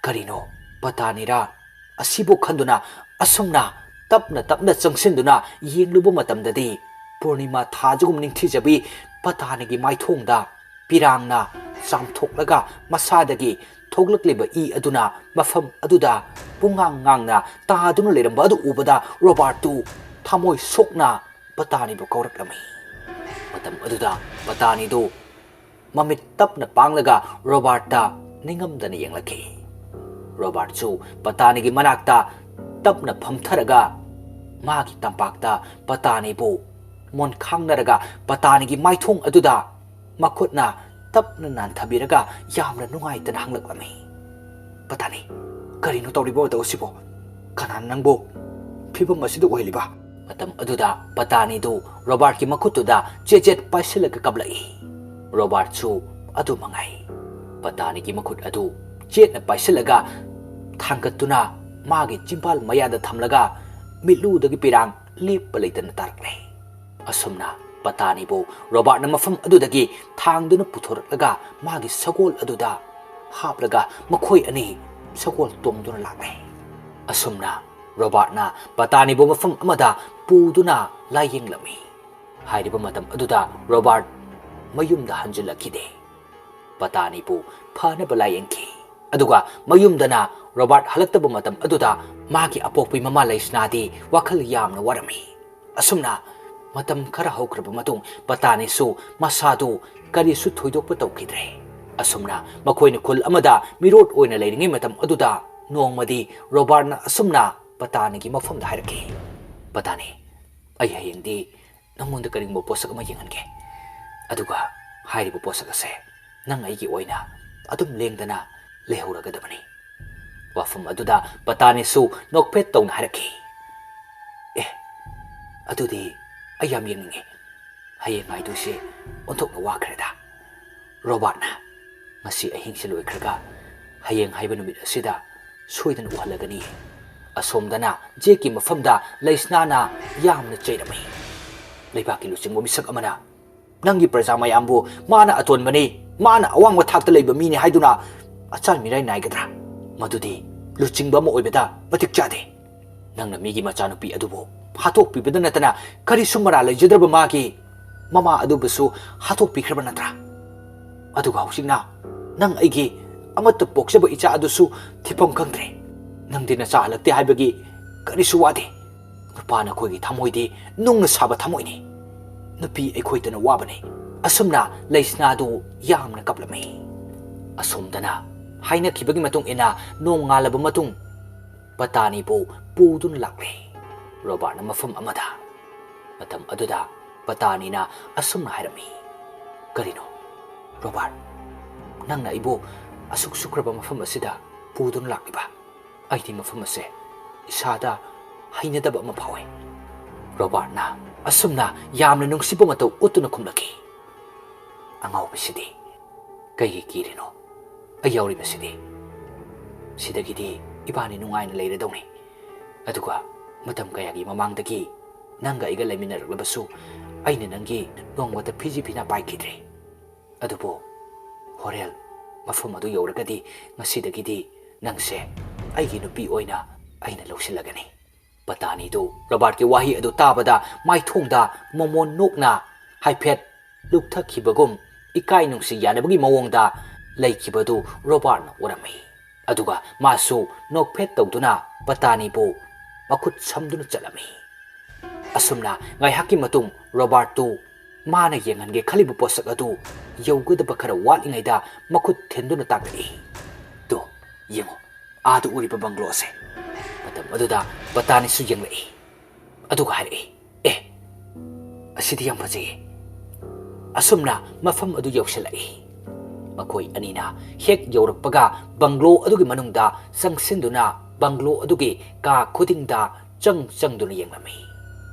ꯀꯔꯤꯅꯣ, ꯄꯇꯥꯅꯤꯔꯥ? ꯑꯁꯤꯕꯨ ꯈꯟꯗꯨꯅ ꯑꯁꯨꯝꯅ ꯇꯞꯅ ꯇꯞꯅ ꯆꯪꯁꯤꯟꯗꯨꯅ ꯌꯦꯡꯂꯨꯕ ꯃꯇꯝꯗꯗꯤ ꯄꯨꯔꯅꯤꯃꯥ ꯊꯥꯁꯤꯒꯨꯝ ꯅꯤꯡꯊꯤꯖꯕꯤ ꯄꯇꯥꯅꯤꯒꯤ ꯃꯥꯏꯊꯣꯡꯗ ꯄꯤꯔꯥꯡꯅ ꯆꯥꯝꯊꯣꯛꯂꯒ ꯃꯁꯥꯗꯒꯤ ꯊꯣꯛꯂꯛꯂꯤꯕ ꯏ ꯑꯗꯨꯅ ꯃꯐꯝ ꯑꯗꯨꯗ ꯄꯨꯡꯉꯥꯡ ꯉꯥꯡꯅ ꯇꯥꯗꯨꯅ ꯂꯩꯔꯝꯕ ꯑꯗꯨ ꯎꯕꯗ ꯔꯣꯕꯥꯔꯠꯇꯨ ꯊꯃꯣꯏ ꯁꯣꯛꯅ ꯄꯇꯥꯅꯤꯕꯨ ꯀꯧꯔꯛꯂꯝꯃꯤ꯫ ꯃꯇꯝ ꯑꯗꯨꯗ ꯄꯇꯥꯅꯤꯗꯨ ꯃꯃꯤꯠ ꯇꯞꯅ ꯄꯥꯡꯂꯒ ꯔꯣꯕꯥꯔꯠꯇ ꯅꯤꯡꯉꯝꯗꯅ ꯌꯦꯡꯂꯛꯈꯤ꯫ ꯔꯣꯕꯥꯔꯠꯁꯨ ꯄꯇꯥꯅꯤꯒꯤ ꯃꯅꯥꯛꯇ ꯇꯞꯅ ꯐꯝꯊꯔꯒ ꯃꯥꯒꯤ ꯇꯝꯄꯥꯛꯇ ꯄꯇꯥꯅꯤꯕꯨ ꯃꯣꯟꯈꯥꯡꯅꯔꯒ ꯄꯇꯥꯅꯤꯒꯤ ꯃꯥꯏꯊꯣꯡ ꯑꯗꯨꯗ ꯃꯈꯨꯠꯅ ꯇꯞꯅ ꯅꯥꯟꯊꯕꯤꯔꯒ ꯌꯥꯝꯅ ꯅꯨꯡꯉꯥꯏꯇꯅ ꯍꯪꯂꯛꯂꯝꯃꯤ꯫ "ꯄꯇꯥꯅꯤ, ꯀꯔꯤꯅꯣ ꯇꯧꯔꯤꯕ ꯃꯇꯧ ꯑꯁꯤꯕꯣ? ꯀꯅꯥꯅ ꯅꯪꯕꯨ ꯐꯤꯕꯝ ꯑꯁꯤꯗ ꯑꯣꯏꯍꯜꯂꯤꯕ?" ꯃꯇꯝ ꯑꯗꯨꯗ ꯄꯇꯥꯅꯤꯗꯨ ꯔꯣꯕꯥꯔꯠꯀꯤ ꯃꯈꯨꯠꯇꯨꯗ ꯆꯦꯠ ꯆꯦꯠ ꯄꯥꯏꯁꯤꯜꯂꯒ ꯀꯞꯂꯛꯏ꯫ ꯔꯣꯕꯥꯔꯠꯁꯨ ꯑꯗꯨ ꯃꯉꯥꯏ꯫ ꯄꯇꯥꯅꯤꯒꯤ ꯃꯈꯨꯠ ꯑꯗꯨ ꯆꯦꯠꯅ ꯄꯥꯏꯁꯤꯜꯂꯒ ꯊꯥꯡꯒꯠꯇꯨꯅ ꯃꯥꯒꯤ ꯆꯤꯝꯕꯥꯜ ꯃꯌꯥꯗ ꯊꯝꯂꯒ ꯃꯤꯠꯂꯨꯗꯒꯤ ꯄꯤꯔꯥꯡ ꯂꯦꯞꯄ ꯂꯩꯇꯅ ꯇꯥꯔꯛꯂꯦ꯫ ꯑꯁꯨꯝꯅ ꯄꯇꯥꯅꯤꯕꯨ ꯔꯣꯕꯥꯔꯠꯅ ꯃꯐꯝ ꯑꯗꯨꯗꯒꯤ ꯊꯥꯡꯗꯨꯅ ꯄꯨꯊꯣꯔꯛꯂꯒ ꯃꯥꯒꯤ ꯁꯒꯣꯜ ꯑꯗꯨꯗ ꯍꯥꯞꯂꯒ ꯃꯈꯣꯏ ꯑꯅꯤ ꯁꯒꯣꯜ ꯇꯣꯡꯗꯨꯅ ꯂꯥꯛꯂꯦ꯫ ꯑꯁꯨꯝꯅ ꯔꯣꯕꯥꯔꯠꯅ ꯄꯇꯥꯅꯤꯕꯨ ꯃꯐꯝ ꯑꯃꯗ ꯄꯨꯗꯨꯅ ꯂꯥꯏꯌꯦꯡꯂꯝꯃꯤ꯫ ꯍꯥꯏꯔꯤꯕ ꯃꯇꯝ ꯑꯗꯨꯗ ꯔꯣꯕꯥꯔꯠ ꯃꯌꯨꯝꯗ ꯍꯟꯖꯤꯜꯂꯛꯈꯤꯗꯦ꯫ ꯄꯇꯥꯅꯤꯕꯨ ꯐꯅꯕ ꯂꯥꯏꯌꯦꯡꯈꯤ꯫ ꯑꯗꯨꯒ ꯃꯌꯨꯝꯗꯅ ꯔꯣꯕꯥꯔꯠ ꯍꯜꯂꯛꯇꯕ ꯃꯇꯝ ꯑꯗꯨꯗ ꯃꯥꯒꯤ ꯑꯄꯣꯛꯄꯤ ꯃꯃꯥ ꯂꯩꯁꯅꯥꯗꯤ ꯋꯥꯈꯜ ꯌꯥꯝꯅ ꯋꯥꯔꯝꯃꯤ꯫ ꯑꯁꯨꯝꯅ ꯃꯇꯝ ꯈꯔ ꯍꯧꯈ꯭ꯔꯕ ꯃꯇꯨꯡ ꯄꯇꯥꯅꯤꯁꯨ ꯃꯁꯥꯗꯨ ꯀꯔꯤꯁꯨ ꯊꯣꯏꯗꯣꯛꯄ ꯇꯧꯈꯤꯗ꯭ꯔꯦ꯫ ꯑꯁꯨꯝꯅ ꯃꯈꯣꯏꯅ ꯈꯨꯜ ꯑꯃꯗ ꯃꯤꯔꯣꯠ ꯑꯣꯏꯅ ꯂꯩꯔꯤꯉꯩ ꯃꯇꯝ ꯑꯗꯨꯗ ꯅꯣꯡꯃꯗꯤ ꯔꯣꯕꯥꯔꯠꯅ ꯑꯁꯨꯝꯅ ꯄꯇꯥꯅꯤꯒꯤ ꯃꯐꯝꯗ ꯍꯥꯏꯔꯛꯈꯤ, "ꯄꯇꯥꯅꯤ, ꯑꯩ ꯍꯌꯦꯡꯗꯤ ꯅꯪꯉꯣꯟꯗ ꯀꯔꯤꯒꯨꯝꯕ ꯄꯣꯠꯁꯛ ꯑꯃ ꯌꯦꯡꯍꯟꯒꯦ꯫ ꯑꯗꯨꯒ ꯍꯥꯏꯔꯤꯕ ꯄꯣꯠꯁꯛ ꯑꯁꯦ ꯅꯪ ꯑꯩꯒꯤ ꯑꯣꯏꯅ ꯑꯗꯨꯝ ꯂꯦꯡꯗꯅ ꯂꯩꯍꯧꯔꯒꯗꯕꯅꯤ꯫" ꯋꯥꯐꯝ ꯑꯗꯨꯗ ꯄꯇꯥꯅꯤꯁꯨ ꯅꯣꯛꯐꯦꯠ ꯇꯧꯅ ꯍꯥꯏꯔꯛꯈꯤ, "ꯑꯦ, ꯑꯗꯨꯗꯤ ꯑꯩ ꯌꯥꯝ ꯌꯦꯡꯅꯤꯡꯉꯤ꯫ ꯍꯌꯦꯡ ꯉꯥꯏꯗꯣꯏꯁꯦ ꯑꯣꯟꯊꯣꯛꯅ ꯋꯥꯈ꯭ꯔꯦꯗ꯫" ꯔꯣꯕꯥꯔꯠꯅ, "ꯉꯁꯤ ꯑꯍꯤꯡꯁꯦ ꯂꯣꯏꯈ꯭ꯔꯒ ꯍꯌꯦꯡ ꯍꯥꯏꯕ ꯅꯨꯃꯤꯠ ꯑꯁꯤꯗ ꯁꯣꯏꯗꯅ ꯎꯍꯜꯂꯒꯅꯤ꯫" ꯑꯁꯣꯝꯗꯅ ꯖꯦꯛꯀꯤ ꯃꯐꯝꯗ ꯂꯩꯁꯅꯥꯅ ꯌꯥꯝꯅ ꯆꯩꯔꯝꯃꯤ꯫ ꯂꯩꯕꯥꯛꯀꯤ ꯂꯨꯆꯤꯡꯕ ꯃꯤꯁꯛ ꯑꯃꯅ, "ꯅꯪꯒꯤ ꯄ꯭ꯔꯖꯥ ꯃꯌꯥꯝꯕꯨ ꯃꯥꯅ ꯑꯇꯣꯟꯕꯅꯤ, ꯃꯥꯅ ꯑꯋꯥꯡꯕ ꯊꯥꯛꯇ ꯂꯩꯕ ꯃꯤꯅꯤ ꯍꯥꯏꯗꯨꯅ ꯑꯆꯥꯏ ꯃꯤꯔꯥꯏ ꯅꯥꯏꯒꯗ꯭ꯔꯥ? ꯃꯗꯨꯗꯤ ꯂꯨꯆꯤꯡꯕ ꯑꯃ ꯑꯣꯏꯕꯗ ꯃꯇꯤꯛ ꯆꯥꯗꯦ꯫ ꯅꯪꯅ ꯃꯤꯒꯤ ꯃꯆꯥꯅꯨꯄꯤ ꯑꯗꯨꯕꯨ ꯍꯥꯠꯇꯣꯛꯄꯤꯕꯗ ꯅꯠꯇꯅ ꯀꯔꯤꯁꯨ ꯃꯔꯥꯜ ꯂꯩꯖꯗ꯭ꯔꯕ ꯃꯥꯒꯤ ꯃꯃꯥ ꯑꯗꯨꯕꯨꯁꯨ ꯍꯥꯠꯇꯣꯛꯄꯤꯈ꯭ꯔꯕ ꯅꯠꯇ꯭ꯔꯥ? ꯑꯗꯨꯒ ꯍꯧꯖꯤꯛꯅ ꯅꯪ ꯑꯩꯒꯤ ꯑꯃꯠꯇ ꯄꯣꯛꯆꯕ ꯏꯆꯥ ꯑꯗꯨꯁꯨ ꯊꯤꯐꯝ ꯈꯪꯗ꯭ꯔꯦ꯫ ꯅꯪꯗꯤ ꯅꯆꯥ ꯍꯜꯂꯛꯇꯦ ꯍꯥꯏꯕꯒꯤ ꯀꯔꯤꯁꯨ ꯋꯥꯗꯦ꯫ "ꯅꯨꯄꯥ ꯅꯈꯣꯏꯒꯤ ꯊꯃꯣꯏꯗꯤ ꯅꯨꯡꯅ ꯁꯥꯕ ꯊꯃꯣꯏꯅꯤ꯫ ꯅꯨꯄꯤ ꯑꯩꯈꯣꯏꯇꯅ ꯋꯥꯕꯅꯤ"꯫ ꯑꯁꯨꯝꯅ ꯂꯩꯁꯅꯥꯗꯨ ꯌꯥꯝꯅ ꯀꯞꯂꯝꯃꯤ꯫ ꯑꯁꯣꯝꯗꯅ ꯍꯥꯏꯅꯈꯤꯕꯒꯤ ꯃꯇꯨꯡ ꯏꯟꯅ ꯅꯣꯡꯉꯥꯜꯂꯕ ꯃꯇꯨꯡ ꯄꯇꯥꯅꯤꯕꯨ ꯄꯨꯗꯨꯅ ꯂꯥꯛꯂꯦ ꯔꯣꯕꯥꯔꯠꯅ ꯃꯐꯝ ꯑꯃꯗ꯫ ꯃꯇꯝ ꯑꯗꯨꯗ ꯄꯇꯥꯅꯤꯅ ꯑꯁꯨꯝꯅ ꯍꯥꯏꯔꯝꯃꯤ, "ꯀꯔꯤꯅꯣ, ꯔꯣꯕꯥꯔꯠ? ꯅꯪꯅ ꯑꯩꯕꯨ ꯑꯁꯨꯛ ꯁꯨꯈ꯭ꯔꯕ ꯃꯐꯝ ꯑꯁꯤꯗ ꯄꯨꯗꯨꯅ ꯂꯥꯛꯂꯤꯕ? ꯑꯩꯗꯤ ꯃꯐꯝ ꯑꯁꯦ ꯏꯁꯥꯗ ꯍꯩꯅꯗꯕ ꯑꯃ ꯐꯥꯎꯏ"꯫ ꯔꯣꯕꯥꯔꯠꯅ ꯑꯁꯨꯝꯅ ꯌꯥꯝꯅ ꯅꯨꯡꯁꯤꯕ ꯃꯇꯧ ꯎꯠꯇꯨꯅ ꯈꯨꯝꯂꯛꯈꯤ, "ꯑꯉꯥꯎꯕꯤꯁꯤꯗꯤ, ꯀꯩꯒꯤ ꯀꯤꯔꯤꯅꯣ? ꯑꯩ ꯌꯥꯎꯔꯤꯕꯁꯤꯗꯤ꯫ ꯁꯤꯗꯒꯤꯗꯤ ꯏꯕꯥꯅꯤ ꯅꯨꯡꯉꯥꯏꯅ ꯂꯩꯔꯗꯧꯅꯤ꯫ ꯑꯗꯨꯒ ꯃꯇꯝ ꯀꯌꯥꯒꯤ ꯃꯃꯥꯡꯗꯒꯤ ꯅꯪꯒ ꯑꯩꯒ ꯂꯩꯃꯤꯟꯅꯔꯛꯂꯕꯁꯨ, ꯑꯩꯅ ꯅꯪꯒꯤ ꯅꯣꯡꯃꯇ ꯐꯤꯖꯤ ꯐꯤꯅꯥ ꯄꯥꯏꯈꯤꯗ꯭ꯔꯤ꯫ ꯑꯗꯨꯕꯨ ꯍꯣꯔꯦꯟ ꯃꯐꯝ ꯑꯗꯨ ꯌꯧꯔꯒꯗꯤ, ꯉꯁꯤꯗꯒꯤꯗꯤ ꯅꯪꯁꯦ ꯑꯩꯒꯤ ꯅꯨꯄꯤ ꯑꯣꯏꯅ ꯑꯩꯅ ꯂꯧꯁꯤꯜꯂꯒꯅꯤ"꯫ ꯄꯇꯥꯅꯤꯗꯨ ꯔꯣꯕꯥꯔꯠꯀꯤ ꯋꯥꯍꯩ ꯑꯗꯨ ꯇꯥꯕꯗ ꯃꯥꯏꯊꯣꯡꯗ ꯃꯣꯃꯣꯟ ꯅꯣꯛꯅ ꯍꯥꯏꯐꯦꯠ ꯂꯨꯞꯊꯈꯤꯕꯒꯨꯝ, ꯏꯀꯥꯏ ꯅꯨꯡꯁꯤ ꯌꯥꯅꯕꯒꯤ ꯃꯑꯣꯡꯗ ꯂꯩꯈꯤꯕꯗꯨ ꯔꯣꯕꯥꯔꯠꯅ ꯎꯔꯝꯃꯤ꯫ ꯑꯗꯨꯒ ꯃꯥꯁꯨ ꯅꯣꯛꯐꯦꯠ ꯇꯧꯗꯨꯅ ꯄꯇꯥꯅꯤꯕꯨ ꯃꯈꯨꯠ ꯁꯝꯗꯨꯅ ꯆꯠꯂꯝꯃꯤ꯫ ꯑꯁꯨꯝꯅ ꯉꯥꯏꯍꯥꯛꯀꯤ ꯃꯇꯨꯡ ꯔꯣꯕꯥꯔꯠꯇꯨ ꯃꯥꯅ ꯌꯦꯡꯍꯟꯒꯦ ꯈꯜꯂꯤꯕ ꯄꯣꯠꯁꯛ ꯑꯗꯨ ꯌꯧꯒꯗꯕ ꯈꯔ ꯋꯥꯠꯂꯤꯉꯩꯗ ꯃꯈꯨꯠ ꯊꯤꯟꯗꯨꯅ ꯇꯥꯛꯂꯛꯏ, "ꯇꯨ, ꯌꯦꯡꯉꯨ, ꯑꯥꯗ ꯎꯔꯤꯕ ꯕꯪꯒ꯭ꯂꯣ ꯑꯁꯦ"꯫ ꯃꯇꯝ ꯑꯗꯨꯗ ꯄꯇꯥꯅꯤꯁꯨ ꯌꯦꯡꯂꯛꯏ, ꯑꯗꯨꯒ ꯍꯥꯏꯔꯛꯏ, "ꯑꯦ, ꯑꯁꯤꯗꯤ ꯌꯥꯝ ꯐꯖꯩꯌꯦ"꯫ ꯑꯁꯨꯝꯅ ꯃꯐꯝ ꯑꯗꯨ ꯌꯧꯁꯤꯜꯂꯛꯏ꯫ ꯃꯈꯣꯏ ꯑꯅꯤꯅ ꯍꯦꯛ ꯌꯧꯔꯛꯄꯒ ꯕꯪꯒ꯭ꯂꯣ ꯑꯗꯨꯒꯤ ꯃꯅꯨꯡꯗ ꯆꯪꯁꯤꯟꯗꯨꯅ ꯕꯪꯒ꯭ꯂꯣ ꯑꯗꯨꯒꯤ ꯀꯥ ꯈꯨꯗꯤꯡꯗ ꯆꯪ ꯆꯪꯗꯨꯅ ꯌꯦꯡꯂꯝꯃꯤ꯫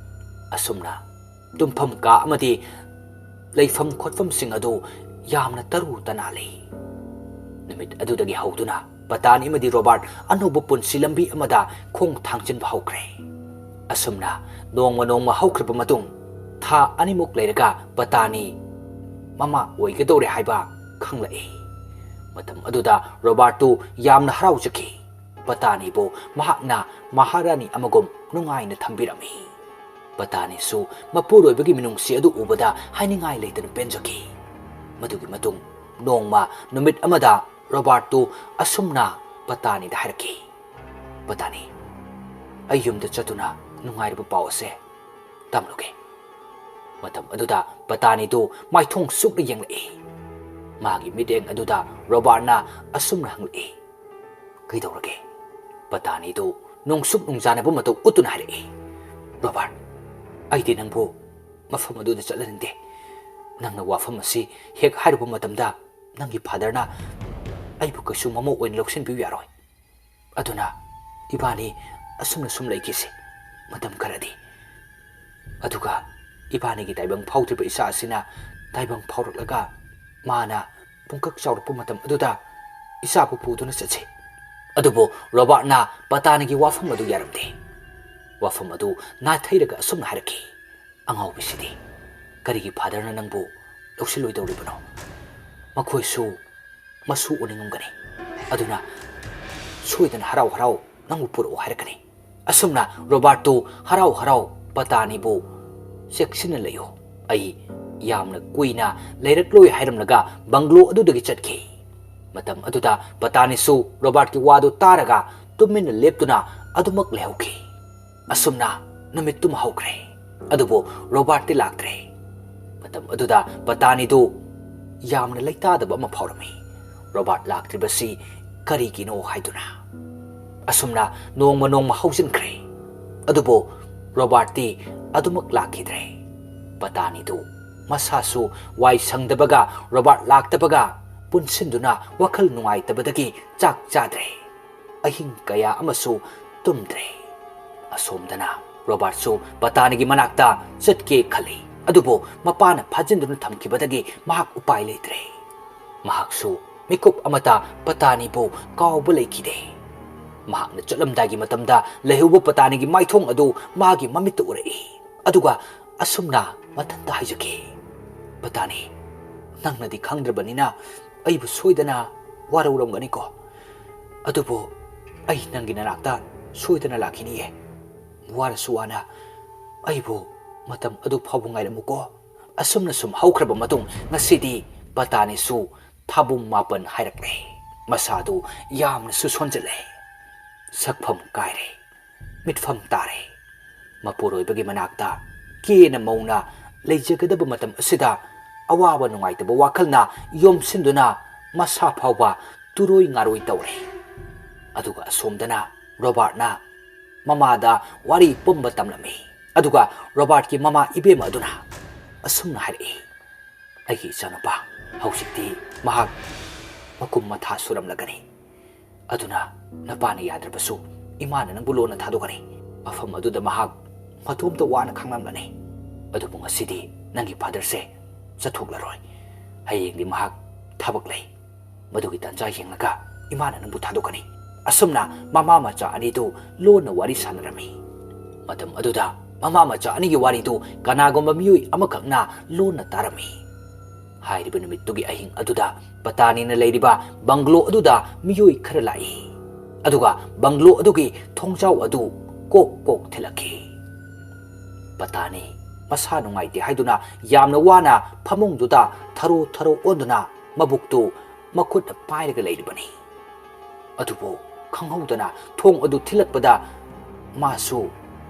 ꯑꯁꯨꯝꯅ ꯇꯨꯝꯐꯝ ꯀꯥ ꯑꯃꯗꯤ ꯂꯩꯐꯝ ꯈꯣꯠꯐꯝꯁꯤꯡ ꯑꯗꯨ ꯌꯥꯝꯅ ꯇꯔꯨ ꯇꯅꯥꯜꯂꯤ꯫ ꯅꯨꯃꯤꯠ ꯑꯗꯨꯗꯒꯤ ꯍꯧꯗꯨꯅ ꯄꯇꯥꯅꯤ ꯑꯃꯗꯤ ꯔꯣꯕꯥꯔꯠ ꯑꯅꯧꯕ ꯄꯨꯟꯁꯤ ꯂꯝꯕꯤ ꯑꯃꯗ ꯈꯣꯡ ꯊꯥꯡꯖꯤꯟꯕ ꯍꯧꯈ꯭ꯔꯦ꯫ ꯑꯁꯨꯝꯅ ꯅꯣꯡꯃ ꯅꯣꯡꯃ ꯍꯧꯈ꯭ꯔꯕ ꯃꯇꯨꯡ, ꯊꯥ ꯑꯅꯤꯃꯨꯛ ꯂꯩꯔꯒ ꯄꯇꯥꯅꯤ ꯃꯃꯥ ꯑꯣꯏꯒꯗꯧꯔꯦ ꯍꯥꯏꯕ ꯈꯪꯂꯛꯏ꯫ ꯃꯇꯝ ꯑꯗꯨꯗ ꯔꯣꯕꯥꯔꯠꯇꯨ ꯌꯥꯝꯅ ꯍꯔꯥꯎꯖꯈꯤ꯫ ꯄꯇꯥꯅꯤꯕꯨ ꯃꯍꯥꯛꯅ ꯃꯍꯥꯔꯥꯅꯤ ꯑꯃꯒꯨꯝ ꯅꯨꯡꯉꯥꯏꯅ ꯊꯝꯕꯤꯔꯝꯃꯤ꯫ ꯄꯇꯥꯅꯤꯁꯨ ꯃꯄꯨꯔꯣꯏꯕꯒꯤ ꯃꯤꯅꯨꯡꯁꯤ ꯑꯗꯨ ꯎꯕꯗ ꯍꯥꯏꯅꯤꯡꯉꯥꯏ ꯂꯩꯇꯅ ꯄꯦꯟꯖꯈꯤ꯫ ꯃꯗꯨꯒꯤ ꯃꯇꯨꯡ ꯅꯣꯡꯃ ꯅꯨꯃꯤꯠ ꯑꯃꯗ ꯔꯣꯕꯥꯔꯠꯇꯨ ꯑꯁꯨꯝꯅ ꯄꯇꯥꯅꯤꯗ ꯍꯥꯏꯔꯛꯈꯤ, "ꯄꯇꯥꯅꯤ, ꯑꯩ ꯌꯨꯝꯗ ꯆꯠꯇꯨꯅ ꯅꯨꯡꯉꯥꯏꯔꯕ ꯄꯥꯎ ꯑꯁꯦ ꯇꯝꯂꯨꯒꯦ꯫ ꯃꯇꯝ ꯑꯗꯨꯗ ꯄꯇꯥꯅꯤꯗꯨ ꯃꯥꯏꯊꯣꯡ ꯁꯨꯛꯅ ꯌꯦꯡꯂꯛꯏ꯫ ꯃꯥꯒꯤ ꯃꯤꯠꯌꯦꯡ ꯑꯗꯨꯗ ꯔꯣꯕꯥꯔꯠꯅ ꯑꯁꯨꯝꯅ ꯍꯪꯂꯛꯏ, "ꯀꯩꯗꯧꯔꯒꯦ?" ꯄꯇꯥꯅꯤꯗꯨ ꯅꯣꯡꯁꯨꯛ ꯅꯨꯡꯖꯥꯅꯕ ꯃꯇꯧ ꯎꯠꯇꯨꯅ ꯍꯥꯏꯔꯛꯏ, "ꯔꯣꯕꯥꯔꯠ, ꯑꯩꯗꯤ ꯅꯪꯕꯨ ꯃꯐꯝ ꯑꯗꯨꯗ ꯆꯠꯍꯟꯅꯤꯡꯗꯦ꯫ ꯅꯪꯅ ꯋꯥꯐꯝ ꯑꯁꯤ ꯍꯦꯛ ꯍꯥꯏꯔꯨꯕ ꯃꯇꯝꯗ ꯅꯪꯒꯤ ꯐꯥꯗꯔꯅ ꯑꯩꯕꯨ ꯀꯩꯁꯨ ꯃꯃꯧ ꯑꯣꯏꯅ ꯂꯧꯁꯤꯟꯕꯤꯕ ꯌꯥꯔꯣꯏ꯫ ꯑꯗꯨꯅ ꯏꯕꯥꯅꯤ ꯑꯁꯨꯝꯅ ꯁꯨꯝ ꯂꯩꯈꯤꯁꯤ ꯃꯇꯝ ꯈꯔꯗꯤ꯫ ꯑꯗꯨꯒ ꯏꯕꯥꯅꯤꯒꯤ ꯇꯥꯏꯕꯪ ꯐꯥꯎꯗ꯭ꯔꯤꯕ ꯏꯆꯥ ꯑꯁꯤꯅ ꯇꯥꯏꯕꯪ ꯐꯥꯎꯔꯛꯂꯒ ꯃꯥꯅ ꯄꯨꯡꯀꯛ ꯆꯥꯎꯔꯛꯄ ꯃꯇꯝ ꯑꯗꯨꯗ ꯏꯆꯥꯕꯨ ꯄꯨꯗꯨꯅ ꯆꯠꯁꯤ꯫" ꯑꯗꯨꯕꯨ ꯔꯣꯕꯥꯔꯠꯅ ꯄꯇꯥꯅꯤꯒꯤ ꯋꯥꯐꯝ ꯑꯗꯨ ꯌꯥꯔꯝꯗꯦ꯫ ꯋꯥꯐꯝ ꯑꯗꯨ ꯅꯥꯊꯩꯔꯒ ꯑꯁꯨꯝꯅ ꯍꯥꯏꯔꯛꯈꯤ, "ꯑꯉꯥꯎꯕꯤꯁꯤꯗꯤ, ꯀꯔꯤꯒꯤ ꯐꯥꯗꯔꯅ ꯅꯪꯕꯨ ꯂꯧꯁꯤꯜꯂꯣꯏꯗꯧꯔꯤꯕꯅꯣ? ꯃꯈꯣꯏꯁꯨ ꯃꯁꯨ ꯎꯅꯤꯡꯉꯝꯒꯅꯤ꯫ ꯑꯗꯨꯅ ꯁꯣꯏꯗꯅ ꯍꯔꯥꯎ ꯍꯔꯥꯎ ꯅꯪꯕꯨ ꯄꯨꯔꯛꯎ ꯍꯥꯏꯔꯛꯀꯅꯤ꯫" ꯑꯁꯨꯝꯅ ꯔꯣꯕꯥꯔꯠꯇꯨ ꯍꯔꯥꯎ ꯍꯔꯥꯎ ꯄꯇꯥꯅꯤꯕꯨ "ꯆꯦꯛꯁꯤꯟꯅ ꯂꯩꯌꯨ, ꯑꯩ ꯌꯥꯝꯅ ꯀꯨꯏꯅ ꯂꯩꯔꯛꯂꯣꯏ" ꯍꯥꯏꯔꯝꯂꯒ ꯕꯪꯒ꯭ꯂꯣ ꯑꯗꯨꯗꯒꯤ ꯆꯠꯈꯤ꯫ ꯃꯇꯝ ꯑꯗꯨꯗ ꯄꯇꯥꯅꯤꯁꯨ ꯔꯣꯕꯥꯔꯠꯀꯤ ꯋꯥꯗꯨ ꯇꯥꯔꯒ ꯇꯨꯃꯤꯟꯅ ꯂꯦꯞꯇꯨꯅ ꯑꯗꯨꯃꯛ ꯂꯩꯍꯧꯈꯤ꯫ ꯑꯁꯨꯝꯅ ꯅꯨꯃꯤꯠꯇꯨꯃ ꯍꯧꯈ꯭ꯔꯦ꯫ ꯑꯗꯨꯕꯨ ꯔꯣꯕꯥꯔꯠꯇꯤ ꯂꯥꯛꯇ꯭ꯔꯦ꯫ ꯃꯇꯝ ꯑꯗꯨꯗ ꯄꯇꯥꯅꯤꯗꯨ ꯌꯥꯝꯅ ꯂꯩꯇꯥꯗꯕ ꯑꯃ ꯐꯥꯎꯔꯝꯃꯤ꯫ ꯔꯣꯕꯥꯔꯠ ꯂꯥꯛꯇ꯭ꯔꯤꯕꯁꯤ ꯀꯔꯤꯒꯤꯅꯣ ꯍꯥꯏꯗꯨꯅ꯫ ꯑꯁꯨꯝꯅ ꯅꯣꯡꯃ ꯅꯣꯡꯃ ꯍꯧꯖꯤꯟꯈ꯭ꯔꯦ꯫ ꯑꯗꯨꯕꯨ ꯔꯣꯕꯥꯔꯠꯇꯤ ꯑꯗꯨꯃꯛ ꯂꯥꯛꯈꯤꯗ꯭ꯔꯦ꯫ ꯄꯇꯥꯅꯤꯗꯨ ꯃꯁꯥꯁꯨ ꯋꯥꯏ ꯁꯪꯗꯕꯒ ꯔꯣꯕꯥꯔꯠ ꯂꯥꯛꯇꯕꯒ ꯄꯨꯟꯁꯤꯟꯗꯨꯅ ꯋꯥꯈꯜ ꯅꯨꯡꯉꯥꯏꯇꯕꯗꯒꯤ ꯆꯥꯛ ꯆꯥꯗ꯭ꯔꯦ꯫ ꯑꯍꯤꯡ ꯀꯌꯥ ꯑꯃꯁꯨ ꯇꯨꯝꯗ꯭ꯔꯦ꯫ ꯑꯁꯣꯝꯗꯅ ꯔꯣꯕꯥꯔꯠꯁꯨ ꯄꯇꯥꯅꯤꯒꯤ ꯃꯅꯥꯛꯇ ꯆꯠꯀꯦ ꯈꯜꯂꯤ, ꯑꯗꯨꯕꯨ ꯃꯄꯥꯅ ꯐꯥꯖꯤꯟꯗꯨꯅ ꯊꯝꯈꯤꯕꯗꯒꯤ ꯃꯍꯥꯛ ꯎꯄꯥꯏ ꯂꯩꯇ꯭ꯔꯦ꯫ ꯃꯍꯥꯛꯁꯨ ꯃꯤꯀꯨꯞ ꯑꯃꯇ ꯄꯇꯥꯅꯤꯕꯨ ꯀꯥꯎꯕ ꯂꯩꯈꯤꯗꯦ꯫ ꯃꯍꯥꯛꯅ ꯆꯠꯂꯝꯗꯥꯏꯒꯤ ꯃꯇꯝꯗ ꯂꯩꯍꯧꯕ ꯄꯇꯥꯅꯤꯒꯤ ꯃꯥꯏꯊꯣꯡ ꯑꯗꯨ ꯃꯥꯒꯤ ꯃꯃꯤꯠꯇ ꯎꯔꯛꯏ꯫ ꯑꯗꯨꯒ ꯑꯁꯨꯝꯅ ꯃꯊꯟꯇ ꯍꯥꯏꯖꯈꯤ, "ꯄꯇꯥꯅꯤ, ꯅꯪꯅꯗꯤ ꯈꯪꯗ꯭ꯔꯕꯅꯤꯅ ꯑꯩꯕꯨ ꯁꯣꯏꯗꯅ ꯋꯥꯔꯧꯔꯝꯒꯅꯤꯀꯣ꯫ ꯑꯗꯨꯕꯨ ꯑꯩ ꯅꯪꯒꯤ ꯅꯅꯥꯛꯇ ꯁꯣꯏꯗꯅ ꯂꯥꯛꯈꯤꯅꯤꯌꯦ꯫ ꯋꯥꯔꯁꯨ ꯋꯥꯅ ꯑꯩꯕꯨ ꯃꯇꯝ ꯑꯗꯨ ꯐꯥꯎꯕ ꯉꯥꯏꯔꯝꯃꯨꯀꯣ꯫" ꯑꯁꯨꯝꯅ ꯁꯨꯝ ꯍꯧꯈ꯭ꯔꯕ ꯃꯇꯨꯡ ꯉꯁꯤꯗꯤ ꯄꯇꯥꯅꯤꯁꯨ ꯊꯥꯕꯨꯝ ꯃꯥꯄꯟ ꯍꯥꯏꯔꯛꯂꯦ꯫ ꯃꯁꯥꯗꯨ ꯌꯥꯝꯅꯁꯨ ꯁꯣꯟꯖꯜꯂꯦ꯫ ꯁꯛꯐꯝ ꯀꯥꯏꯔꯦ꯫ ꯃꯤꯠꯐꯝ ꯇꯥꯔꯦ꯫ ꯃꯄꯨꯔꯣꯏꯕꯒꯤ ꯃꯅꯥꯛꯇ ꯀꯦꯅ ꯃꯧꯅ ꯂꯩꯖꯒꯗꯕ ꯃꯇꯝ ꯑꯁꯤꯗ ꯑꯋꯥꯕ ꯅꯨꯡꯉꯥꯏꯇꯕ ꯋꯥꯈꯜꯅ ꯌꯣꯝꯁꯤꯟꯗꯨꯅ ꯃꯁꯥ ꯐꯥꯎꯕ ꯇꯨꯔꯣꯏ ꯉꯥꯔꯣꯏ ꯇꯧꯔꯦ꯫ ꯑꯗꯨꯒ ꯑꯁꯣꯝꯗꯅ ꯔꯣꯕꯥꯔꯠꯅ ꯃꯃꯥꯗ ꯋꯥꯔꯤ ꯄꯨꯝꯕ ꯇꯝꯂꯝꯃꯤ꯫ ꯑꯗꯨꯒ ꯔꯣꯕꯥꯔꯠꯀꯤ ꯃꯃꯥ ꯏꯕꯦꯝꯃ ꯑꯗꯨꯅ ꯑꯁꯨꯝꯅ ꯍꯥꯏꯔꯛꯏ, "ꯑꯩꯒꯤ ꯏꯆꯥꯅꯨꯄꯥ, ꯍꯧꯖꯤꯛꯇꯤ ꯃꯍꯥꯛ ꯃꯀꯨꯝ ꯃꯊꯥ ꯁꯨꯔꯝꯂꯒꯅꯤ꯫ ꯑꯗꯨꯅ ꯅꯄꯥꯅ ꯌꯥꯗ꯭ꯔꯕꯁꯨ ꯏꯃꯥꯅ ꯅꯪꯕꯨ ꯂꯣꯟꯅ ꯊꯥꯗꯣꯛꯀꯅꯤ꯫ ꯃꯐꯝ ꯑꯗꯨꯗ ꯃꯍꯥꯛ ꯃꯇꯣꯝꯇ ꯋꯥꯅ ꯈꯥꯡꯂꯝꯂꯅꯤ꯫ ꯑꯗꯨꯕꯨ ꯉꯁꯤꯗꯤ ꯅꯪꯒꯤ ꯐꯥꯗꯔꯁꯦ ꯆꯠꯊꯣꯛꯂꯔꯣꯏ꯫ ꯍꯌꯦꯡꯗꯤ ꯃꯍꯥꯛ ꯊꯕꯛ ꯂꯩ꯫ ꯃꯗꯨꯒꯤ ꯇꯥꯟꯖꯥ ꯌꯦꯡꯂꯒ ꯏꯃꯥꯅ ꯅꯪꯕꯨ ꯊꯥꯗꯣꯛꯀꯅꯤ"꯫ ꯑꯁꯨꯝꯅ ꯃꯃꯥ ꯃꯆꯥ ꯑꯅꯤꯗꯨ ꯂꯣꯟꯅ ꯋꯥꯔꯤ ꯁꯥꯟꯅꯔꯝꯃꯤ꯫ ꯃꯇꯝ ꯑꯗꯨꯗ ꯃꯃꯥ ꯃꯆꯥ ꯑꯅꯤꯒꯤ ꯋꯥꯔꯤꯗꯨ ꯀꯅꯥꯒꯨꯝꯕ ꯃꯤꯑꯣꯏ ꯑꯃꯈꯛꯅ ꯂꯣꯟꯅ ꯇꯥꯔꯝꯃꯤ꯫ ꯍꯥꯏꯔꯤꯕ ꯅꯨꯃꯤꯠꯇꯨꯒꯤ ꯑꯍꯤꯡ ꯑꯗꯨꯗ ꯄꯇꯥꯅꯤꯅ ꯂꯩꯔꯤꯕ ꯕꯪꯒ꯭ꯂꯣ ꯑꯗꯨꯗ ꯃꯤꯑꯣꯏ ꯈꯔ ꯂꯥꯛꯏ꯫ ꯑꯗꯨꯒ ꯕꯪꯒ꯭ꯂꯣ ꯑꯗꯨꯒꯤ ꯊꯣꯡꯖꯥꯎ ꯑꯗꯨ ꯀꯣꯛ ꯀꯣꯛ ꯊꯤꯜꯂꯛꯈꯤ꯫ ꯄꯇꯥꯅꯤ ꯃꯁꯥ ꯅꯨꯡꯉꯥꯏꯇꯦ ꯍꯥꯏꯗꯨꯅ ꯌꯥꯝꯅ ꯋꯥꯅ ꯐꯃꯨꯡꯗꯨꯗ ꯊꯔꯣ ꯊꯔꯣ ꯑꯣꯟꯗꯨꯅ ꯃꯕꯨꯛꯇꯨ ꯃꯈꯨꯠꯅ ꯄꯥꯏꯔꯒ ꯂꯩꯔꯤꯕꯅꯤ꯫ ꯑꯗꯨꯕꯨ ꯈꯪꯍꯧꯗꯅ ꯊꯣꯡ ꯑꯗꯨ ꯊꯤꯜꯂꯛꯄꯗ ꯃꯥꯁꯨ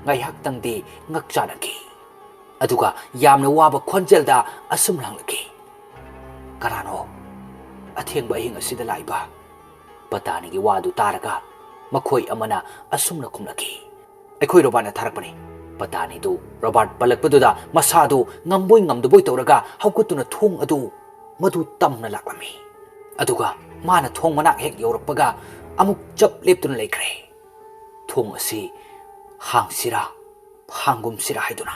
ꯉꯥꯏꯍꯥꯛꯇꯪꯗꯤ ꯉꯛ ꯆꯥꯅꯈꯤ꯫ ꯑꯗꯨꯒ ꯌꯥꯝꯅ ꯋꯥꯕ ꯈꯣꯟꯖꯦꯜꯗ ꯑꯁꯨꯝ ꯍꯪꯂꯛꯈꯤ, "ꯀꯅꯥꯅꯣ ꯑꯊꯦꯡꯕ ꯑꯍꯤꯡ ꯑꯁꯤꯗ ꯂꯥꯛꯏꯕ?" ꯄꯇꯥꯅꯤꯒꯤ ꯋꯥꯗꯨ ꯇꯥꯔꯒ ꯃꯈꯣꯏ ꯑꯃꯅ ꯑꯁꯨꯝꯅ ꯈꯨꯝꯂꯛꯈꯤ, "ꯑꯩꯈꯣꯏ ꯔꯣꯕꯥꯔꯠꯅ ꯊꯥꯔꯛꯄꯅꯤ"꯫ ꯄꯇꯥꯅꯤꯗꯨ ꯔꯣꯕꯥꯔꯠ ꯄꯜꯂꯛꯄꯗꯨꯗ ꯃꯁꯥꯗꯨ ꯉꯝꯕꯣꯏ ꯉꯝꯗꯕꯣꯏ ꯇꯧꯔꯒ ꯍꯧꯒꯠꯇꯨꯅ ꯊꯣꯡ ꯑꯗꯨ ꯃꯗꯨ ꯇꯝꯅ ꯂꯥꯛꯂꯝꯃꯤ꯫ ꯑꯗꯨꯒ ꯃꯥꯅ ꯊꯣꯡ ꯃꯅꯥꯛ ꯍꯦꯛ ꯌꯧꯔꯛꯄꯒ ꯑꯃꯨꯛ ꯆꯞ ꯂꯦꯞꯇꯨꯅ ꯂꯩꯈ꯭ꯔꯦ꯫ ꯊꯣꯡ ꯑꯁꯤ ꯍꯥꯡꯁꯤꯔꯥ ꯍꯥꯡꯒꯨꯝꯁꯤꯔꯥ ꯍꯥꯏꯗꯨꯅ꯫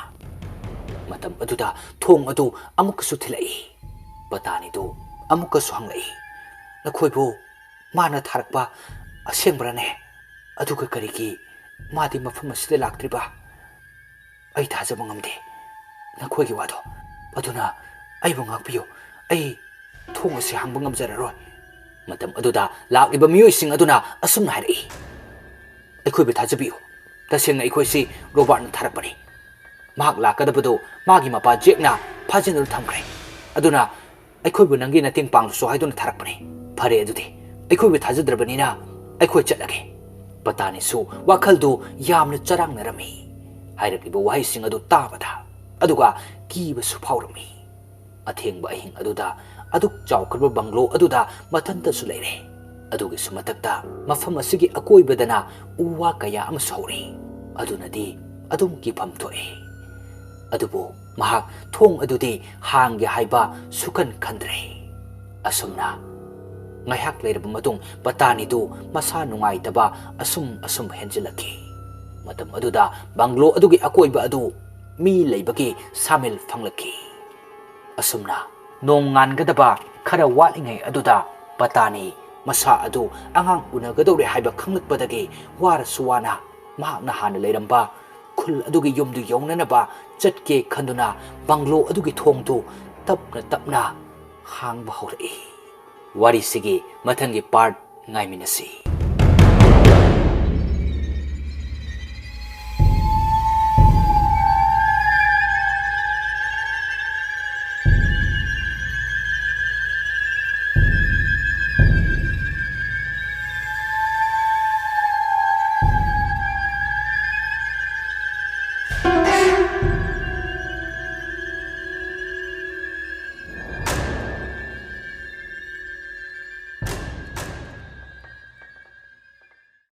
ꯃꯇꯝ ꯑꯗꯨꯗ ꯊꯣꯡ ꯑꯗꯨ ꯑꯃꯨꯛꯀꯁꯨ ꯊꯤꯜꯂꯛꯏ꯫ ꯄꯇꯥꯅꯤꯗꯨ ꯑꯃꯨꯛꯀꯁꯨ ꯍꯪꯂꯛꯏ, "ꯅꯈꯣꯏꯕꯨ ꯃꯥꯅ ꯊꯥꯔꯛꯄ ꯑꯁꯦꯡꯕ꯭ꯔꯅꯦ? ꯑꯗꯨꯒ ꯀꯔꯤꯒꯤ ꯃꯥꯗꯤ ꯃꯐꯝ ꯑꯁꯤꯗ ꯂꯥꯛꯇ꯭ꯔꯤꯕ? ꯑꯩ ꯊꯥꯖꯕ ꯉꯝꯗꯦ ꯅꯈꯣꯏꯒꯤ ꯋꯥꯗꯣ꯫ ꯑꯗꯨꯅ ꯑꯩꯕꯨ ꯉꯥꯛꯄꯤꯌꯨ꯫ ꯑꯩ ꯊꯣꯡ ꯑꯁꯤ ꯍꯥꯡꯕ ꯉꯝꯖꯔꯔꯣꯏ"꯫ ꯃꯇꯝ ꯑꯗꯨꯗ ꯂꯥꯛꯂꯤꯕ ꯃꯤꯑꯣꯏꯁꯤꯡ ꯑꯗꯨꯅ ꯑꯁꯨꯝꯅ ꯍꯥꯏꯔꯛꯏ, "ꯑꯩꯈꯣꯏꯕꯨ ꯊꯥꯖꯕꯤꯌꯨ꯫ ꯇꯁꯦꯡꯅ ꯑꯩꯈꯣꯏꯁꯤ ꯔꯣꯕꯥꯔꯠꯅ ꯊꯥꯔꯛꯄꯅꯤ꯫ ꯃꯍꯥꯛ ꯂꯥꯛꯀꯗꯕꯗꯨ ꯃꯥꯒꯤ ꯃꯄꯥ ꯖꯦꯛꯅ ꯐꯥꯖꯤꯟꯗꯨꯅ ꯊꯝꯈ꯭ꯔꯦ꯫ ꯑꯗꯨꯅ ꯑꯩꯈꯣꯏꯕꯨ ꯅꯪꯒꯤ ꯃꯇꯦꯡ ꯄꯥꯡꯂꯨꯁꯨ ꯍꯥꯏꯗꯨꯅ ꯊꯥꯔꯛꯄꯅꯤ꯫ ꯐꯔꯦ, ꯑꯗꯨꯗꯤ ꯑꯩꯈꯣꯏꯕꯨ ꯊꯥꯖꯗ꯭ꯔꯕꯅꯤꯅ ꯑꯩꯈꯣꯏ ꯆꯠꯂꯒꯦ"꯫ ꯄꯇꯥꯅꯤꯁꯨ ꯋꯥꯈꯜꯗꯨ ꯌꯥꯝꯅ ꯆꯔꯥꯡꯅꯔꯝꯃꯤ꯫ ꯍꯥꯏꯔꯛꯂꯤꯕ ꯋꯥꯍꯩꯁꯤꯡ ꯑꯗꯨ ꯇꯥꯕꯗ, ꯑꯗꯨꯒ ꯀꯤꯕꯁꯨ ꯐꯥꯎꯔꯝꯃꯤ꯫ ꯑꯊꯦꯡꯕ ꯑꯍꯤꯡ ꯑꯗꯨꯗ ꯑꯗꯨꯛ ꯆꯥꯎꯈ꯭ꯔꯕ ꯕꯪꯒ꯭ꯂꯣ ꯑꯗꯨꯗ ꯃꯊꯟꯇꯁꯨ ꯂꯩꯔꯦ꯫ ꯑꯗꯨꯒꯤꯁꯨ ꯃꯊꯛꯇ ꯃꯐꯝ ꯑꯁꯤꯒꯤ ꯑꯀꯣꯏꯕꯗꯅ ꯎ ꯋꯥ ꯀꯌꯥ ꯑꯃꯁꯨ ꯍꯧꯔꯤ꯫ ꯑꯗꯨꯅꯗꯤ ꯑꯗꯨꯝ ꯀꯤꯐꯝ ꯊꯣꯛꯏ꯫ ꯑꯗꯨꯕꯨ ꯃꯍꯥꯛ ꯊꯣꯡ ꯑꯗꯨꯗꯤ ꯍꯥꯡꯒꯦ ꯍꯥꯏꯕ ꯁꯨꯈꯟ ꯈꯟꯗ꯭ꯔꯦ꯫ ꯑꯁꯨꯝꯅ ꯉꯥꯏꯍꯥꯛ ꯂꯩꯔꯕ ꯃꯇꯨꯡ ꯄꯇꯥꯅꯤꯗꯨ ꯃꯁꯥ ꯅꯨꯡꯉꯥꯏꯇꯕ ꯑꯁꯨꯝ ꯑꯁꯨꯝ ꯍꯦꯟꯖꯤꯜꯂꯛꯈꯤ꯫ ꯃꯇꯝ ꯑꯗꯨꯗ ꯕꯪꯒ꯭ꯂꯣ ꯑꯗꯨꯒꯤ ꯑꯀꯣꯏꯕ ꯑꯗꯨ ꯃꯤ ꯂꯩꯕꯒꯤ ꯁꯥꯃꯤꯜ ꯐꯪꯂꯛꯈꯤ꯫ ꯑꯁꯨꯝꯅ ꯅꯣꯡ ꯉꯥꯟꯒꯗꯕ ꯈꯔ ꯋꯥꯠꯂꯤꯉꯩ ꯑꯗꯨꯗ ꯄꯇꯥꯅꯤ ꯃꯁꯥ ꯑꯗꯨ ꯑꯉꯥꯡ ꯎꯅꯒꯗꯧꯔꯦ ꯍꯥꯏꯕ ꯈꯪꯂꯛꯄꯗꯒꯤ ꯋꯥꯔꯁꯨ ꯋꯥꯅ ꯃꯍꯥꯛꯅ ꯍꯥꯟꯅ ꯂꯩꯔꯝꯕ ꯈꯨꯜ ꯑꯗꯨꯒꯤ ꯌꯨꯝꯗꯨ ꯌꯧꯅꯅꯕ ꯆꯠꯀꯦ ꯈꯟꯗꯨꯅ ꯕꯪꯒ꯭ꯂꯣ ꯑꯗꯨꯒꯤ ꯊꯣꯡꯗꯨ ꯇꯞꯅ ꯇꯞꯅ ꯍꯥꯡꯕ ꯍꯧꯔꯛꯏ꯫ ꯋꯥꯔꯤꯁꯤꯒꯤ ꯃꯊꯪꯒꯤ ꯄꯥꯔꯠ ꯉꯥꯏꯃꯤꯟꯅꯁꯤ꯫